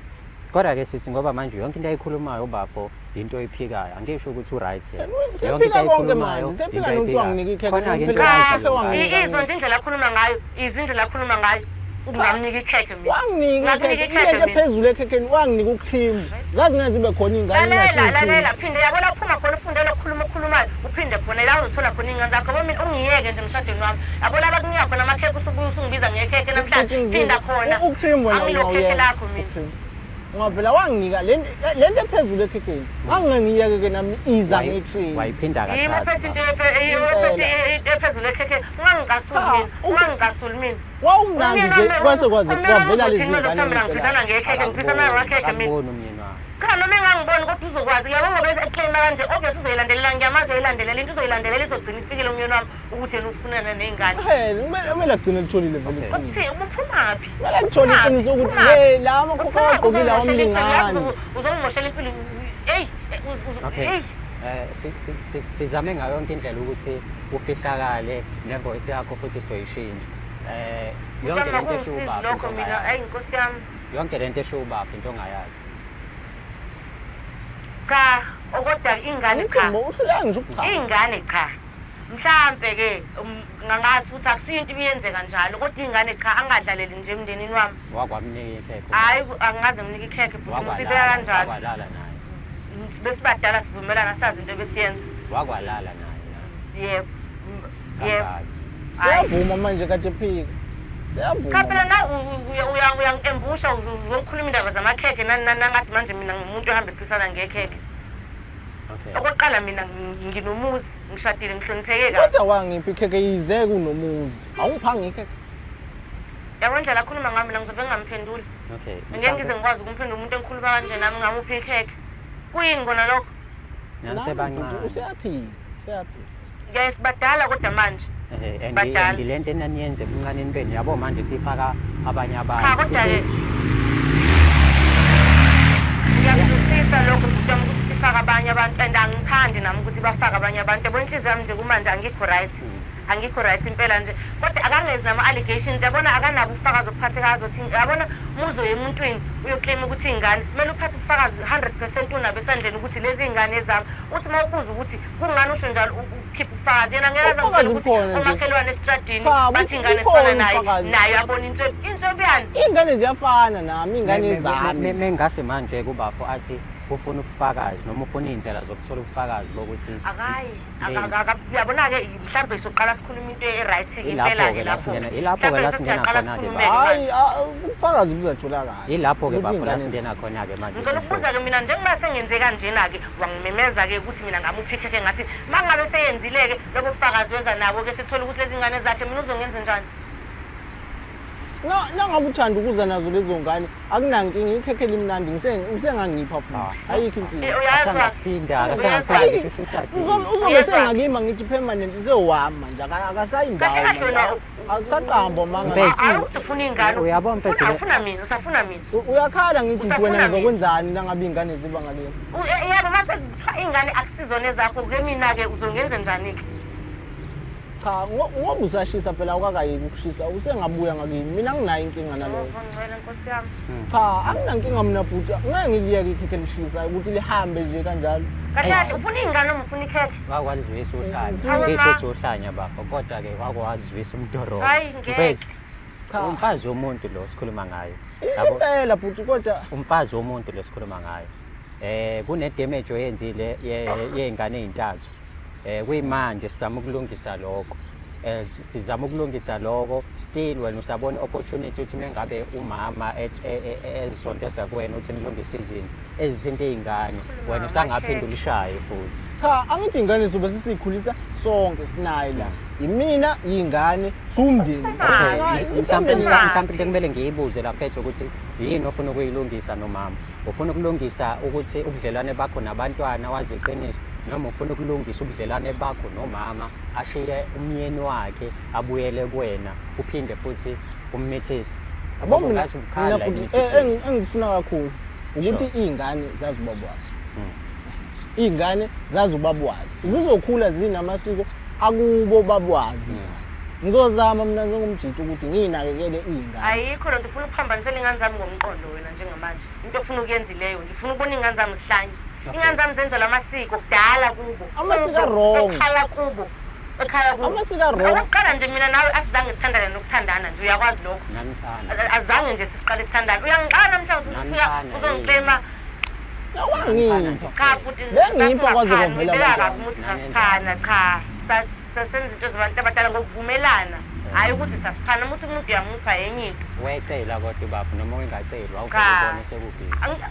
Kodwa-ke sisi ngoba manje yonke into ayikhulumayo ubafo into oyiphikayo angisho ukuthi u-right yena. Sephika Yonke into konke ayikhulumayo manje, sephika into nokuthi ayiphikayo. wanginika ikhekhe, Khona-ke into sephika Cha, ikhekhe wanginika. izwa nje indlela akhuluma ngayo, izwa indlela akhuluma ngayo. Ungamnika ikhekhe mina. Wanginika Ngakunika ikhekhe, ikhekhe into mina. ephezulu ekhekheni wanginika ucream. Zazingeke zibe khona iy'ngane Lalela, ingasiyi-cream. lalela, phinde yabo la uphuma khona ufunde lokukhuluma okhulumayo, uphinde khona la uzothola khona iy'ngane zakho. Yabo mina ungiyeke nje emshadweni wami. Yabo la bakunika khona amakhekhe usubuya usungibiza ngekhekhe namhlanje. Phinda khona. U-cream wena Angilo khekhe ungawuyeka. lakho mina. U-cream. Ungavela wanginika le le nto ephezulu ekhekheni. Ngangingeke ngiyeke nami iza nge-cream. Wayiphinda Yimi kathathu. ophethe into ophethe into ephezulu ekhekheni. Ungangicasuli Cha, mina. Ungangicasuli mina. Wawumnandi Umyeni nje wami- kwase kwaze umyeni wami kwavela lezi uzothini mase kuthiwa ngane mina ngiphisana ngekhekhe, ngiphisana ngamakhekhe mina. Akuboni umyeni wakho. Cha noma engangiboni kodwa uzokwazi yabo ngoba eclaima kanje obvious uzoyilandelela ngiyamazi uyoyilandelela into uzoyilandelela izogcina ifikile umyeni wami ukuthi yena ufunana ney'ngane. Phela kumele kumele agcine litholile vele Okay. iqiniso. Uthi ubuphumaphi? Kumele alithole iqiniso ukuthi le la amakhokho awagqokile awamlingani. Uzongimoshela impilo. Eyi, Okay. eyi. Sizame ngayo yonke indlela ukuthi ufihlakale nevoice yakho futhi soyishintsha. Yonke Mama lento eshiwo kungisizi ubaba lokho into mina. ongayazi. Ayi Nkosi yami. Yonke lento eshiwo ubaba into ongayazi. Cha, okodwa ingane cha. Umcimbi uhluleka ngisho ukuchaza. Iy'ngane cha. Mhlampe ke ngangazi futhi akusiyo into ibiyenzeka njalo kodwa iy'ngane cha angadlaleli nje emndenini wami. Wakwamnika ikhekhe. Hhayi angaze nginike ikhekhe bhuti ngisibeka kanjalo. Wakwalala naye. Besibadala sivumelana sazi into ebesiyenza. Wakwalala naye. Yebo. Yebo. Kangaki? Hhayi. Siyavuma manje kade phika. Siyavuma. Cha phela na uyangi-embusha uzokhuluma indaba zamakhekhe nangathi manje mina ngumuntu ohamba ephisana ngekhekhe. Okay. Okokuqala mina nginomuzi, ngishadile ngihlonipheke kabi. Kodwa wangiphi ikhekhe yize kunomuzi. Awungiphanga ikhekhe. Yabo indlela akhuluma ngayo mina ngizobe ngingamphenduli. Okay. Ngeke ngize ngikwazi ukumphendula umuntu engikhuluma kanje nami ngamuphi ikhekhe. Kuyini kona lokho? Nanisebancane. Useyaphika. Useyaphika. Ngiyaye sibadala kodwa manje. Sibadala. And lento enaniyenze ebuncaneni benu yabo manje sifaka abanye abantu. Cha kodwa-ke ngiyakuzwisisa lokho bhuti wami ukuthi sifake abanye abantu and angithandi nami ukuthi bafake abanye abantu. Yabo inhliziyo yami nje kumanje angikho right. Angikho right impela nje. Kodwa akangezi nama-allegations yabona akanabo ubufakazi obuphathekayo azothi yabona uma uzoya emuntwini uyoclaim ukuthi iy'ngane kumele uphathe ubufakazi 100% unabo esandleni ukuthi lezi iy'ngane ezami. Uthi uma ubuza ukuthi kungani usho njalo ukhiphe ubufakazi yena ngeke aze Ubufakazi angitshele ukuthi bukhona nje. omakhelwane estradini Cha, bathi ingane bukhona sifana naye ubufakazi. naye abona inswebu inswebu yani Iy'ngane ziyafana nami, iy'ngane zami. Mengase manje kubafo athi ufuna ubufakazi noma ufuna iy'ndlela zokuthola ubufakazi bokuthi akayi uyabona-ke mhlawumbe soqala sikhuluma into e-right-ke impela-ke Ilapho-ke la lapho singena- ilapho-ke mhlawumbe la sesingaqala singena khona-ke sikhulume-ke Hayi, manje ubufakazi buzatholakala. Ilapho-ke Ukuthi bafo la iy'ngane singena khona-ke manje. ngicela ukubuza-ke mina njengoba sengenze kanjena-ke wangimemeza-ke ukuthi mina ngamuphi ikhekhe ngathi uma ngabe seyenzile-ke lobo bufakazi weza nabo-ke sithole ukuthi lezi ngane zakhe mina uzongenza njani Nangabe uthanda ukuza nazo lezo ngane akunankinga ikhekhe limnandi usengangipha futhi ayikho inkinga. Uyazwa Asangaphinda, Uyezwa? asangaphinda ngisho usishadile. Uzobe Uyezwa? sengakima ngithi permanent sewami manje akasayi ndawo Kahle kahle manje. wena Akusaqamba manga. Mfethu. Hayi ukuthi ufuna iy'ngane Uyabona mfethu le- ufuna mina usafuna mina Uyakhala ngithi Usafuna wena mina? ngizokwenzani nangabe iy'ngane ziba ngale. Yebo mase kuthiwa iy'ngane akusizona ezakho ke mina-ke uzongenza njani-ke Cha ngoba usashisa phela awukakayeki ukushisa usengabuya ngakimi mina anginayo inkinga nalokho. Jehova ngcwele nkosi yami Cha anginankinga mina bhuti ngeke ngiliyeke ikhekhe lishisa ukuthi lihambe nje kanjalo. kahle kahle ufuna iy'ngane noma ufuna ikhekhe Wakwalizwisa uhlanya. Hawu, Ngisho ma. ukuthi uhlanya bafo kodwa-ke wakwalizwisa umdorobo. Hhayi, ngeke. Mfethu, Cha. umfazi womuntu lo sikhuluma ngayo. Yabo Impela bhuti kodwa umfazi womuntu lo sikhuluma ngayo. Kune damage oyenzile yey'ngane ey'ntathu. Kuyimanje sizama ukulungisa lokho. Sizama ukulungisa lokho still wena usabona opportunity ukuthi mengabe umama ezisondeza kuwena ukuthi nilungise izinto ezizinto ey'ngane wena usangaphinda ulishaye futhi. Cha angithi iy'ngane sobe sesiyikhulisa sonke sinaye la. Yimina iy'ngane siwumndeni. Okay, Hayi, mhlampe umndeni. mhlampe into ekumele ngiyibuze la mfethu ukuthi yini ofuna ukuyilungisa nomama? Ufuna ukulungisa ukuthi ubudlelwane bakho nabantwana wazi iqiniso noma ufuna ukulungisa ubudlelwane bakho nomama ashiye umyeni wakhe abuyele kuwena uphinde futhi ummithise. Yabo mina Ungathi ukukhala mina bhuti emithisweni. engifuna kakhulu ukuthi Sure. iy'ngane zazi ubaba wazo. Iy'ngane zazi ubaba wazo. Zizokhula zinamasiko akubo baba wazo. Ngizozama mina njengomjita ukuthi ngiyinakekele iy'ngane. Ayikho lento ufuna ukuphambanisela iy'ngane zami ngomqondo wena njengamanje. Into ofuna ukuyenza ileyo nje ufuna ukubona iy'ngane zami zihlanye. Iy'ngane zami zenzelwa amasiko kudala kubo. Amasiko Kubo, a-wrong. Ekhaya kubo. Ekhaya kubo. Amasiko a-wrong. Okokuqala nje mina nawe asizange sithandane nokuthandana nje uyakwazi lokho. Nanifana. Azange nje sisiqale sithandane. Uyangixaka namhlanje ufika Nanifana, uzongiclaima. Wangipha. Cha bhuti, Bengipha kwaze sasingaphani, kwavela ngibeka abantwana. kabi ukuthi sasiphana, cha. Sasenza into zabantu abadala ngokuvumelana. Hhayi ukuthi sasiphana, uma uthi umuntu uyamupha enye into. Wayecela kodwa ubaba noma ungacelwa Cha. awuvele ubone sekubhizi.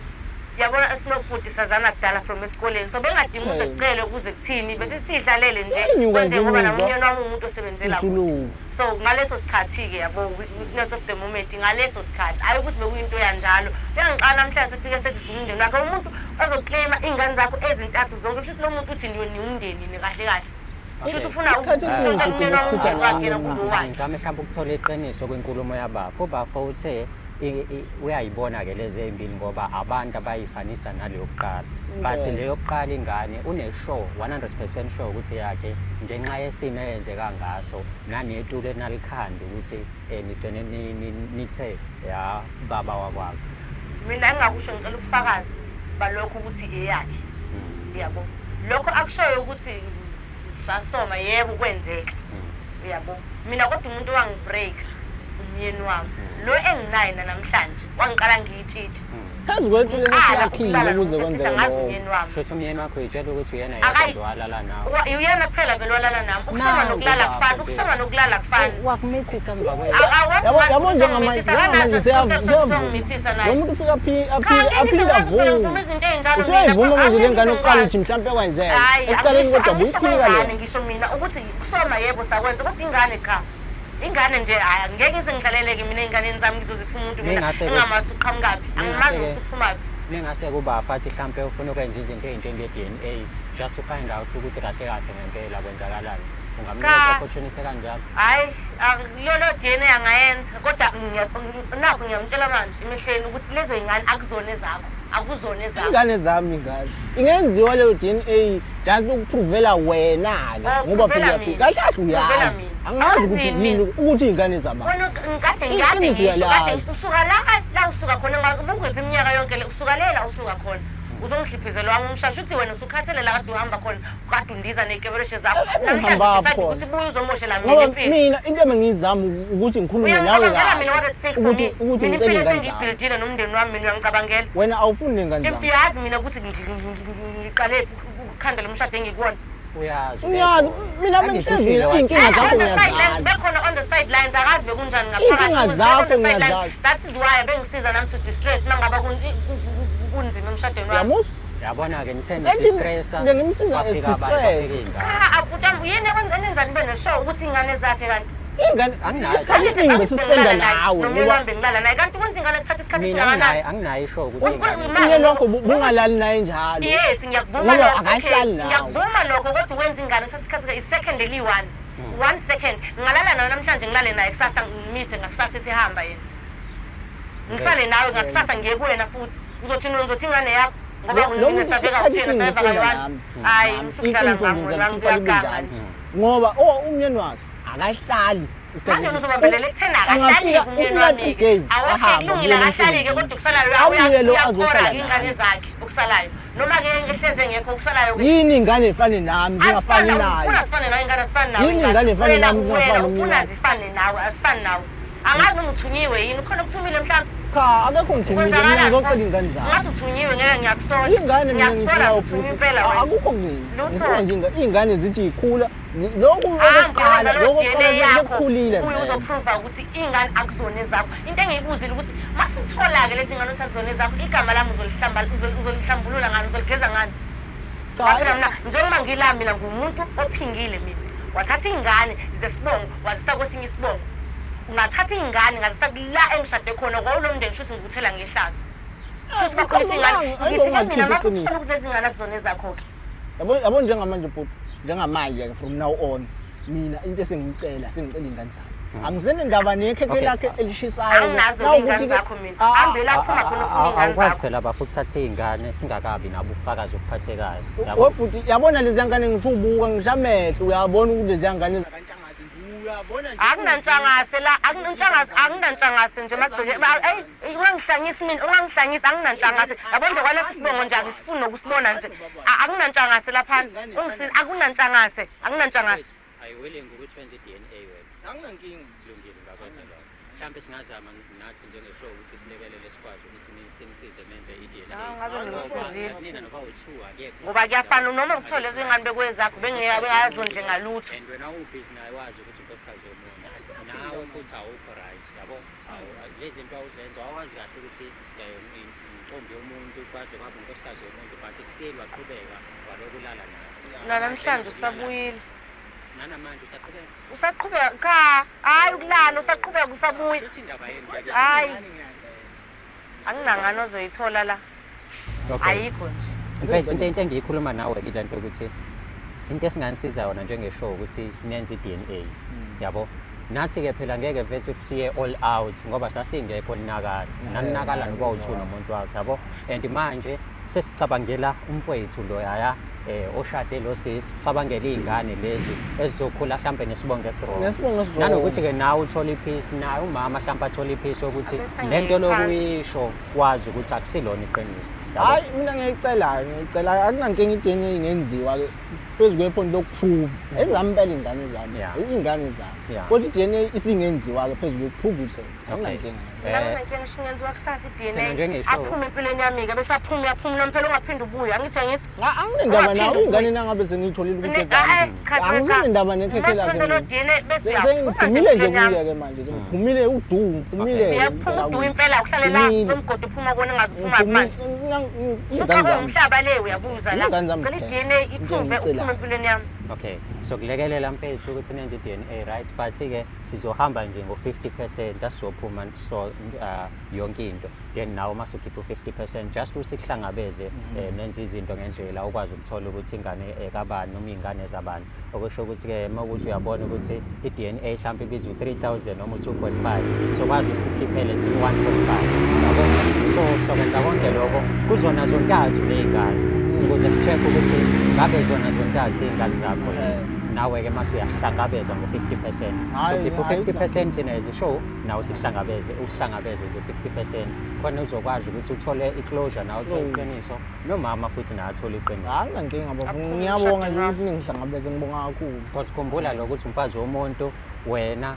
Yabona esinobhuti sazana kudala from esikoleni, so bengadingi uze kucelwe kuze kuthini, bese sidlalele nje Yayinyuka kwenze nje ngoba imizwa. nomyeni wami umuntu osebenzela kude. Ujuluka. So ngaleso sikhathi-ke yabo, witness of the moment, ngaleso sikhathi hhayi ukuthi bekuyinto yanjalo. Uyangiqala namhlanje sifike sethi siwumndeni wakhe, umuntu ozokleyima iy'ngane zakho ezintathu zonke, kusho ukuthi lo muntu uthi niwumndeni ni kahle kahle, kusho ukuthi ufuna Isikhathi esiningi ukutshontsha umyeni wami sidinga umndeni wakhe yena ukuchitha kube owakhe. Ngizame mhlawumbe ukuthola iqiniso kwinkulumo yabafo. Ubafo uthe uyayibona-ke lezi ey'mbili ngoba abantu abayifanisa nale yokuqala. But le yokuqala ingane une-sure, 100% sure ukuthi yakhe ngenxa yesimo eyenzeka ngaso nanetulo enalikhanda ukuthi nigcine nithe ya baba wakwakho. Mina engingakusho, ngicela ubufakazi balokho ukuthi eyakhe, yabo. Lokho akushoyo ukuthi sasoma, yebo kwenzeka, yabo. Mina kodwa umuntu owangibreak umyeni wami lo enginaye namhlanje, wangiqala ngiyitshitshe. Phezu kwethu Ngiqala lesiyakhile ukulala ukuze nomuntu wesilisa kwenzeke ngazi lokho. umyeni wami. Shuthi umyeni wakho uyitshela ukuthi uyena yedwa walala nawe. Uyena kuphela vele walala nami. Ukusoma Nangu nokulala bafo kufani, nje. ukusoma nokulala kufani. Wakumithisa emva kwe. Yabo njengamanje siyavuma. Lo muntu ufika aphike aphinde avume. Izinto ey'njalo. Usuyayivuma manje le ngane yokuqala ukuthi mhlawumpe kwenzeka. Hayi, Ekuqaleni kodwa angisho buyiphika kwengane, le. ngisho mina ukuthi kusoma yebo sakwenza, kodwa ingane cha. Ingane nje hayi, angeke ngize ngidlaleleke mina ey'nganeni zami, ngizozipha umuntu mina engingamazi uqhamukaphi, angimazi nokuthi uphumaphi. Ningase kubafa athi mhlawumpe ufuna ukwenza izinto ey'njenge-DNA just to find out ukuthi kahle kahle ngempela kwenzakalani. Ungamnika Cha. opportunity kanjalo. Hhayi, lolo DNA angayenza, kodwa nakho ngiyamtshela manje emehlweni ukuthi lezo y'ngane akuzona ezakho, akuzona ezakho. Ingane zami ingane. Ingenziwa leyo DNA just ukuprovela wena-ke Oh, ngoba provela phela mina. kahle kahle Provela uyazi. mina. Angazi ukuthi Angazini yini ukuthi iy'ngane zabani. Kona ngikade ngikade Iqiniso ngisho kade uyalazi. usuka la usuka khona, ubukuphi iminyaka yonke le, usuka le la usuka khona uzongihliphizela wami umshasha, uthi wena usukhathele la kade uhamba khona, kade undiza ney'kebereshe zakho, namhlanje Engihamba udecide khona. ukuthi buye uzomoshela mina Ngoba impilo. mina into ebengiyizama ukuthi ngikhulume nawe Uyangicabangela mina, kahle. what at stake for Ukuthi me? ukuthi Mina ngicela impilo iy'ngane zami. esengiyibhildile nomndeni wami, mina uyangicabangela? Wena awufuni ney'ngane zami. Yazi mina ukuthi ngiqale ukukhanda lo mshado engikuwona. Uyazi. Uyazi, ubekhona. mina Angithi bengihlezi ushilo mina wathi- iy'nkinga zakho On the sidelines, ngiyazazi. bekhona on the sidelines, akazi bekunjani Iy'nkinga ngaphakathi. Was there zakho on the sidelines. ngiyazazi. That is why bengisiza nami to distress mangabe kunzima emshadweni wami. Uyamuzwa? Yabona-ke nithe Sethi nidistressa, bengimsiza kwafika abantu, as-distress. kwafika iy'ngane. Cha, abhuti, yini enenza nibe neshow ukuthi iy'ngane zakhe kanti? Iy'ngane Anginayo. isikhathi esiningi besispenda nawe Nomyeni ngoba wami bengilala naye, kanti ukwenza ingane kuthatha isikhathi Mina esingakanani? anginayo ishow ukuthi iy'ngane. umyeni wakho bungalali naye njalo. Yes, ngiyakuvuma Ngoba lokho. Okay, akahlali nawe. ngiyakuvuma lokho, kodwa ukwenza ingane kuthatha isikhathi, i-second eliyi-one. 1 second. Ngingalala nawe namhlanje, ngilale naye kusasa, ngimithe ngakusasa esihamba yena. Ngisale nawe ngakusasa ngiye kuwena futhi. Uzothi uzothi ingane yakho ngoba Lo muntu mina saveka isikhathi uthena esiningi saveka uspenda kayi-one. nami. Hayi, Nami. ngisukuhlala Iqiniso ngami nje wena ngizalikhipha libe uyaganga njalo. nje. Ngoba umyeni wakhe akahlali isikhathi Manje wena esiningi. uzobambelela ekutheni akahlali-ke Angafika umyeni ufika wami-ke. 2 days, Awekhe ahambe, kulungile abuyele akahlali-ke, emsebenzini. kodwa okusalayo Abuye lo uyakora-ke azohlala iy'ngane nami. zakhe okusalayo. Noma-ke ehlezi engekho okusalayo-ke. Yini ingane efane nami zingafani Asifane, naye? ufuna zifane nawe ingane, asifani nawe Yini ingane. ingane efane Wena nami zingafani wena nomyeni ufuna wakhe? zifane nawe, asifani nawe. Angazi noma uthunyiwe yini, ukhona okuthumile mhlawumbe. Cha, akekho ngithumile mina, Kwenzakalani? ngizocela iy'ngane zami. Ngathi uthunyiwe, ngeke ngiyakusola. Iy'ngane mina Ngiyakusola ngifuna uthunyiwe impela wena. akukho kumina. Lutho. Ngifuna nje iy'ngane zithi y'khula lokhu Hamba okokuqala uyenza leyo lokhu DNA yakho, sekukhulile uye vele. uzoprova ukuthi iy'ngane akuzona ezakho. Into engiyibuzile ukuthi masuthola-ke lezi ngane ukuthi akuzona ezakho, igama lami uzolihlambulula ngani, uzoligeza ngani? Cha, Phela mina njengoba ngila mina ngumuntu ophingile mina. Wathatha iy'ngane zesibongo wazisa kwesinye isibongo. Ungathatha iy'ngane ngazisa la engishade khona kwawulo mndeni, shuthi ngikuthela ngehlazo. Shuthi bakhulisa iy'ngane. Ngithi-ke mina masuthola ukuthi lezi ngane akuzona ezakho-ke. Yabo yabo njengamanje bhuti, njengamanje from now on mina into esengiyicela sengicela iy'ngane zami. Angisenendaba nekhekhe lakhe elishisayo. Anginazo Nawukuthi-ke- iy'ngane zakho mina. Ah, Hambe la phuma khona ufuna iy'ngane Awukwazi zakho. phela bafo ukuthatha iy'ngane singakabi nabo ubufakazi obuphathekayo. Yabo? Webhuti yabona lezi ngane ngisho ubuka ngisho amehlo uyabona ukuthi lezi ngane zakantshangase uyabona nje. Akunantshangase la, akunantshangase, akunantshangase nje magceke. Eyi, ungangihlanyisi mina, ungangihlanyisi, akunantshangase. Yabo nje kwalesi sibongo nje angisifuni nokusibona nje. Akunantshangase laphana. Ungisize, akunantshangase, akunantshangase. Are you willing ukuthi wenze i-DNA wena? Anginankinga. Kulungile, ngakwenza lokho. Mhlawumbe singazama nathi njenge-show ukuthi silekelele sikwazi ukuthi sinisize nenze i-DNA. Ah, ngabe ngisizile. Nina noba u-two akekho. Ngoba kuyafana noma kuthiwa lezo ingane bekwezakho bengeyazondle ngalutho. And wena ubhizi naye wazi ukuthi unkosikazi womuntu. Nawe futhi awukho right yabo. Lezi zinto awuzenza awazi kahle ukuthi intombi yomuntu kwaze kwaba unkosikazi womuntu but still waqhubeka walokulala naye. Nanamhlanje usabuyile. Nanamanje usaqhubeka. Usaqhubeka cha, hayi ukulala usaqhubeka usabuya. Futhi indaba yenu ke. Hayi. Anginangane ozoyithola la. Okay. Ayikho nje. In fact into engiyikhuluma nawe ile nto ukuthi into esinganisiza yona njenge-show ukuthi nenze i-DNA yabo. Nathi-ke phela ngeke mfethu siye all out ngoba sasingekho ninakala naninakala noba u-two nomuntu wakhe yabo. And manje sesicabangela umfowethu loyaya oshade lo sisi, sicabangela iy'ngane lezi ezizokhula hlampe nesibongo esi-wrong. Nesibongo esi-wrong. Nanokuthi-ke nawe uthole iphisi, naye umama hlampe athole iphisi yokuthi Abese le nto angeke phansi. lokuyisho wazi ukuthi akusilona iqiniso. Yabo? Hayi mina ngiyayicela ngiyayicela akunankinga i-DNA ingenziwa-ke phezu kwephoni lokuprove ezami impela iy'ngane zami iy'ngane zami kodwa i-DNA isingenziwa-ke phezu kokuprove iphoni akunankinga. Nami ngisho ingenziwa kusasa Thina i-DNA njenge-show. aphume empilweni yami-ke bese aphume uyaphuma unomphela ungaphinde ubuye angithi uyangizwa Anginendaba nawe Ungaphinde ingane ubuye. nangabe sengiyitholile ukuthi Ah, ezami. cha, cha, cha. Anginendaba nekhekhe Uma lakhe. sikwenza lo mina. DNA bese uyaphuma nje Sengiphumile nje empilweni yami. kuye-ke manje sengiphumile udu ngiphumile. Uyaphuma udu impela uhlale la umgodi uphuma kona engazi uphuma manje. Usuxakwe umhlaba le uyabuza la. Iy'ngane zami Cela kuphela. i-DNA Into iprove engiyicelayo. uphume empilweni yami. Okay, so kulekelela mfethu ukuthi nenze i-DNA right but ke sizohamba nje ngo-50% asizophuma so yonke into then nawe uma usukhipha u-50% just ukuthi kuhlangabeze nenze izinto ngendlela ukwazi ukuthola ukuthi ingane kabani noma iy'ngane zabani okusho ukuthi-ke uma ukuthi uyabona ukuthi i-DNA mhlawumbe ibiza u-3000 noma u-2.5 so kwazi ukuthi sikhiphele thina u-1.5 yabo. So sokwenza konke lokho kuzona zontathu ley'ngane ukuze si-check ukuthi ngabe zona zontathu iy'ngane zakho yini. Nawe-ke mase uyahlangabeza ngo-50%. So Hhayi, khipha hhayi, u-50% thina as a show nawe sikuhlangabeze uhlangabeze nje 50% khona uzokwazi ukuthi uthole i-closure nawe uthole iqiniso nomama futhi naye athole iqiniso. Anginankinga bafo, Aphuma ngiyabonga nje umshado ukuthi ningihlangabeze ngibonga kakhulu. Because khumbula lokho ukuthi umfazi womuntu wena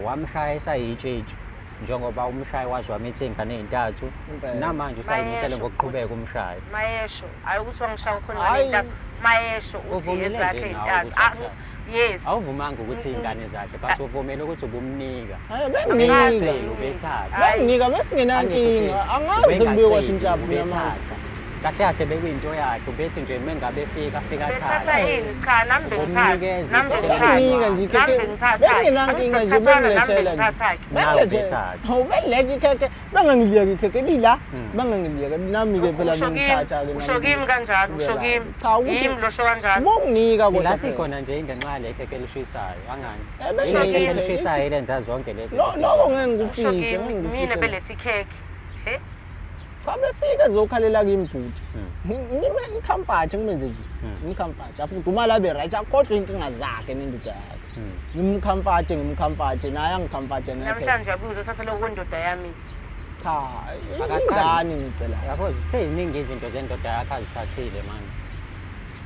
wamshaya esayitshitshi njengoba umshayi wazi wamithi iy'ngane ey'ntathu Impela. namanje usayimisele Mayesho, ngokuqhubeka bhuti. umshayi. Mayesho, hayi ukuthi wangishaya khona Hhayi. ingane ey'ntathu. Mayesho uthi Uvumile nje ezakhe nawe ey'ntathu. ukuthi Ah, akuthathe. yes. Awuvumanga ukuthi iy'ngane zakhe but uvumele ukuthi ubumnika. Hhayi, Benginika. benginika. Ubethatha. Hhayi. Benginika besingenankinga. Angazi sekubuye kwashintsha phi namanje. Ubethatha. Kahle kahle bekuyinto yakhe ubethi nje mengabe efika afika Bethatha athathe. ini? Cha, nami bengithatha. Ubumnikeza Nami ikhekhe. bengithatha. Benginika nje Nami ikhekhe. bengithatha. Bengingenankinga nje Angithi nami bengilethela nje. bengithatha-ke. Nawe Bengilethe. ubethatha. Hawu, bengilethe ikhekhe, bengangiliyeka ikhekhe lila, bengangiliyeka. Nami-ke phela Usho kimi, bengithatha-ke nami. usho kimi kanjalo, usho kimi. Cha, ukuthi- Yimi lo sho kanjalo. Ubonginika kodwa Sila phela. sikhona nje ingenxa yale khekhe elishisayo angani. Benginika Ile khekhe ikhekhe. elishisayo elenza zonke lezi. Lokho ngeke Usho ngikufihle, kimi, ngeke mina ngikufihle. belethe ikhekhe. He? Cha befika ezokhalela kimi bhuti. Ngime ngikhampathe ngimenze nje. Ngikhampathe. Afudumala abe right akhohlwe inkinga zakhe nendoda yakhe. Ngimkhampathe ngimkhampathe naye angikhampathe naye. Namhlanje uyabuya uzothatha lokho kwendoda yami. Cha, Akaqali. ingane ngicela. Yabo ziseziningi izinto zendoda yakhe azithathile manje.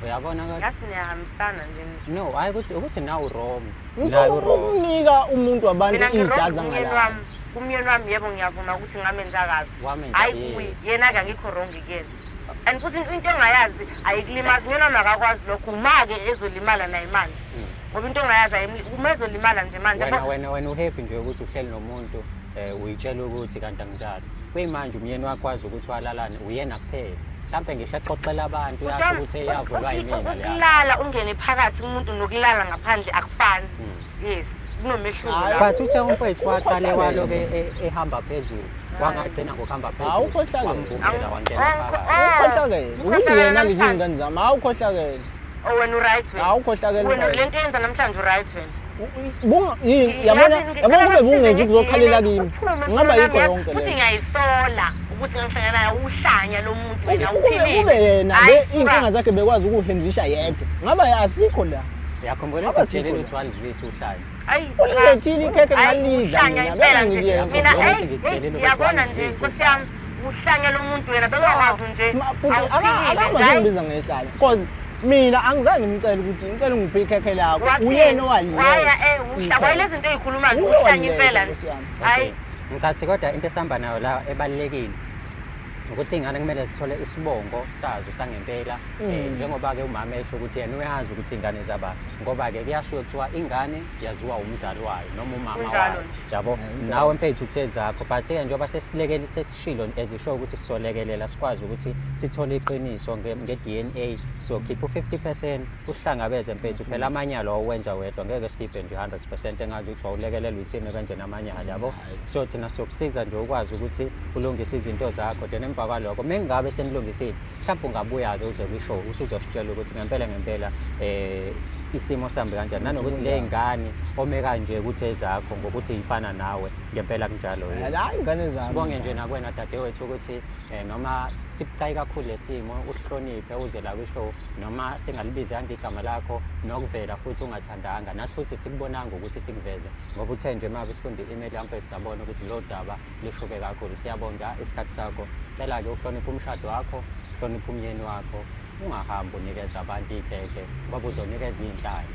Uyabona kodwa? Ngathi niyahambisana nje. No, hayi ukuthi nawe wrong. Nawe wrong. Ngisukunika umuntu wabantu Mina ngi-wrong ijaza kumyeni ngala. wami. Kumyeni wami yebo ngiyavuma ukuthi ngamenza kabi. Wamenza Hhayi yini? kuye, yena-ke angikho wrong kuyena. And futhi into engayazi ayikulimazi, umyeni wami akakwazi lokho, uma-ke ezolimala naye manje. Ngoba into engayazi uma ezolimala nje manje. Wena wena wena uhappy nje ukuthi uhleli nomuntu uyitshela ukuthi kanti anginjalo. Kuyimanje umyeni wakho wazi ukuthi walalana uyena kuphela. Mhlampe ngisho exoxela abantu Kodwa yakho ukuthi eyavulwa yimina leya. Ukulala ungene phakathi kumuntu nokulala ngaphandle akufani. Yes, kunomehluko Hhayi. lapho. But uthe umfowethu waqale Ukhohlakele. waloke ehamba phezulu, wangagcina ngokuhamba phezulu. Awukhohlakele. Wamvumela wangena phakathi. Ukhohlakele. Ukuthi Ukhohlakele yena lezi namhlanje. ingane zami, awukhohlakele. Oh wena uright wena. Awukhohlakele. Wena le nto yenza namhlanje uright wena. Bunga yini yabona Yazi, yabona ngicela kube bungezi basize ukuzokhalela nge-DNA, kimi. uphume Ngaba empilweni yikho yami, yonke Futhi le. ngiyayisola ukuthi ngihlangana naye uhlanya lo muntu wena Kube uphilile. kube yena Hhayi, be suka. iy'nkinga zakhe bekwazi ukuhendlisha yedwa. Ngaba asikho la. Uyakhumbula Aba ukuthi sikho sitshelile la. ukuthi walizwisa uhlanya. Ayi, Ulilethile ikhekhe Hhayi, ngalidla uhlanya mina, impela nje. bengangiliyeka. Mina Ngoba eyi, ngikutshelile eyi, ukuthi uyabona nje walizwisa Nkosi yami, uhlanya lo muntu wena bengakwazi nje. Futhi Awuphilile nje, hhayi. akangibiza ngehlala. Because Mina angizange ngimcele ukuthi ngicela ungiphe ikhekhe lakho. Wathini? Uyena owalileka. Waya eh kwayile zinto ezikhuluma nje Uye uhlanya impela walileka, nje. Nkosi yami. Hayi. Ngicathi kodwa into esihamba nayo la ebalulekile ukuthi iy'ngane kumele zithole isibongo sazo sangempela um njengoba-ke umama esho ukuthi yena uyazi ukuthi iy'ngane zaba ngoba-ke kuyashiwo kuthiwa ingane yaziwa umzali wayo noma umama Kunjalo wayo nje. yabo. Nawe mfethu uthe zakho, but-ke njengoba sesilekele sesishilo ezisho ukuthi sizolekelela sikwazi ukuthi sithole iqiniso nge-DNA, sokhipha u-50% uhlangabeze mfethu. Phela amanyala wawuwenza wedwa, ngeke sikhiphe nje 100% engazi ukuthi wawulekelelwa ithini ekwenzeni amanyala, yabo. So thina sizokusiza nje ukwazi ukuthi ulungise izinto zakho, then emva kwalokho mengabe senilungisile mhlawumbe ungabuya-ke uze kwi-show usuzositshela ukuthi ngempela ngempela isimo sihambe kanjani, nanokuthi le ngane ome kanje ukuthi ezakho ngokuthi ifana nawe ngempela kunjalo yini. Hayi, ingane zami. Sibonge nje nakwena dadewethu ukuthi noma sibucayi kakhulu lesimo uhloniphe uze la kwi-show, noma singalibizanga igama lakho nokuvela futhi ungathandanga, nathi futhi sikubonanga ukuthi sikuveze ngoba uthe nje uma sifunda i-email yami sisabona ukuthi lo daba lishuke kakhulu. Siyabonga isikhathi sakho. Cela-ke uhloniphe umshado wakho, uhloniphe umyeni wakho, ungahambi unikeza abantu ikhekhe ngoba uzonikeza iy'nhlanya.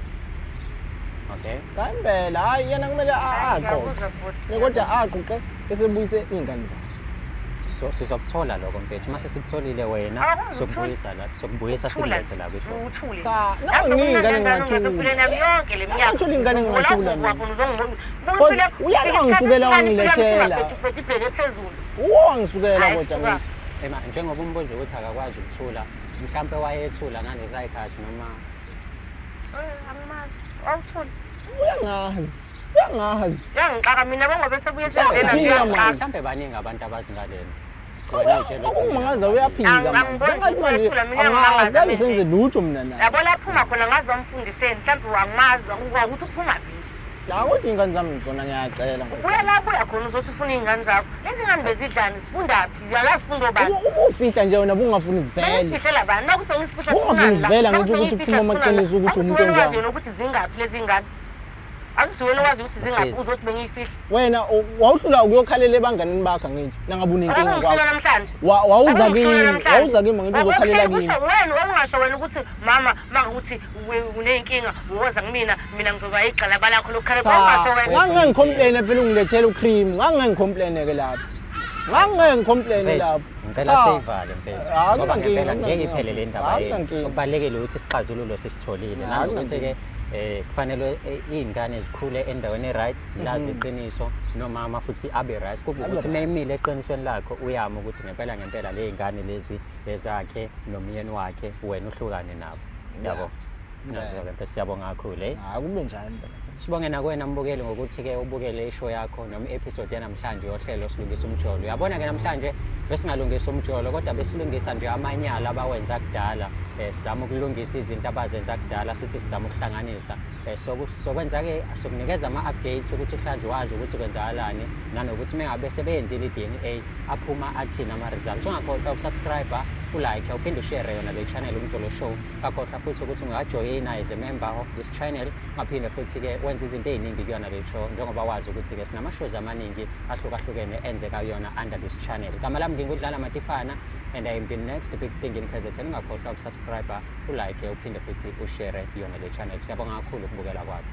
Okay? Cha impela, hayi yena kumele Hayi, aqoqe. ngiyakuzwa bhuti. Kodwa aqoqe bese buyise iy'ngane zakhe. So sizokuthola lokho mfethu. Uma sesikutholile wena Awukwazi ukuthula. sokubuyisa la, sokubuyisa Uthula sikulethe nje. la kwi-show. Uthule Cha, nje. nawe Yazi ngiyingane kumnandi kanjani ungekho ngingathula. empilweni yami yonke le minyaka. Ngathula ingane Uvuka la, ngingathula uvuka mina. khona uzongibuka. Buka Kodwa impilo yakho, uyala ufika isikhathi wangisukela esincane impilo yami wangilethela. isingaphethe ibheke phezulu. Uwangisukela Hayi, kodwa suka. ngithi. Ema njengoba umbuzo ukuthi akakwazi ukuthula, mhlampe wayethula ngaleza y'khathi noma Angimazi. Awuthuli. Uyangazi. Uyangazi. Uyangixaka mina bongobe sebuye senjena nje Uyaphika uyangixaka. manje. Mhlampe baningi abantu abazi ngalento. Wena uyitshela ukuthi Okumangaza mina uyaphika. Angiboni manje. ukuthi uyethula, mina uyangimangaza Angazi manje. senze lutho mina naye. Yabo la phuma khona ngazi bamfundiseni mhlawumbe angimazi ukuthi uphumaphi nje. La kodwa iy'ngane zami zona ngiyacela. Ubuya la buya khona uzothi ufuna iy'ngane zakho. Lezi ngane bezidlani zifundaphi? Yala zifunda obani? Ubufihla nje wena bungafuni kuvela. Bengisifihlela bani? Nakuthi bengisifihla Ungafuni sifunani la? kuvela Nakuthi ngisho ukuthi bengiyifihla uphuma sifunani la? amaqiniso ukuthi Akuthi umuntu wena wazi onjani. yona ukuthi zingaphi lezi ngane. Akuthi wena wazi ukuthi zingaphi Please. uzothi bengiyifihla. Wena wawuhlula ukuyokhalela ebanganini bakho ngithi nangabe unenkinga Akungihlula kwakho. namhlanje. Wawuza Akungihlula kimi, namhlanje. wawuza kimi ngithi uzokhalela kimi. Kusho wena okungasho wena ukuthi mama mangukuthi uney'nkinga woza kumina, mina ngizoba igxalaba lakho lokukhalela. Cha, Okungasho wena. ngangeke ngicomplaine phela ungilethele ucream, ngangeke ngicomplaine ke lapho. Ngangeke ngicomplaine Mfethu, lapho. ngicela Cha. seyivale mfethu Hayi, ngoba akunankinga, ngempela ngeke akunankinga. iphele le ndaba yethu. Akunankinga. Okubalulekile ukuthi isixazululo sisitholile Hayi, nanokuthi-ke kufanele iy'ngane zikhule endaweni e-right, lazi iqiniso nomama futhi abe right, kube Abe ukuthi right. uma emile eqinisweni lakho uyama ukuthi ngempela ngempela le y'ngane lezi ezakhe nomyeni wakhe, wena uhlukane nabo, yabo. Nazo-ke mfethu, siyabonga kakhulu eh. Hayi, kube njalo impela. Sibonge nakwena mbukeli ngokuthi-ke ubukele ishow yakho noma i-episode yanamhlanje yohlelo Silungisa Umjolo. Uyabona-ke namhlanje besingalungisa umjolo kodwa besilungisa nje amanyala abawenza kudala. Sizama ukulungisa izinto abazenza kudala, sithi sizama ukuhlanganisa. Sokwenza-ke sokunikeza ama-updates ukuthi uhlale wazi ukuthi kwenzakalani nanokuthi uma ngabe sebeyenzile i-DNA aphuma athini ama-results. Ungakhohlwa ukusubscribe, ulike, uphinde ushare yona le channel Umjolo Show. Ungakhohlwa futhi ukuthi ungajoyina as a member of this channel, ungaphinde futhi-ke wenze izinto ey'ningi kuyona le show njengoba wazi ukuthi-ke sinama-shows amaningi ahlukahlukene enzeka kuyona under this channel. Igama lami ngingudlala Matifana and I am the next big thing in KZN. Ungakhohlwa ukusubscribe, ulike, uphinde futhi ushare yona le channel. Siyabonga kakhulu ukubukela kwakho.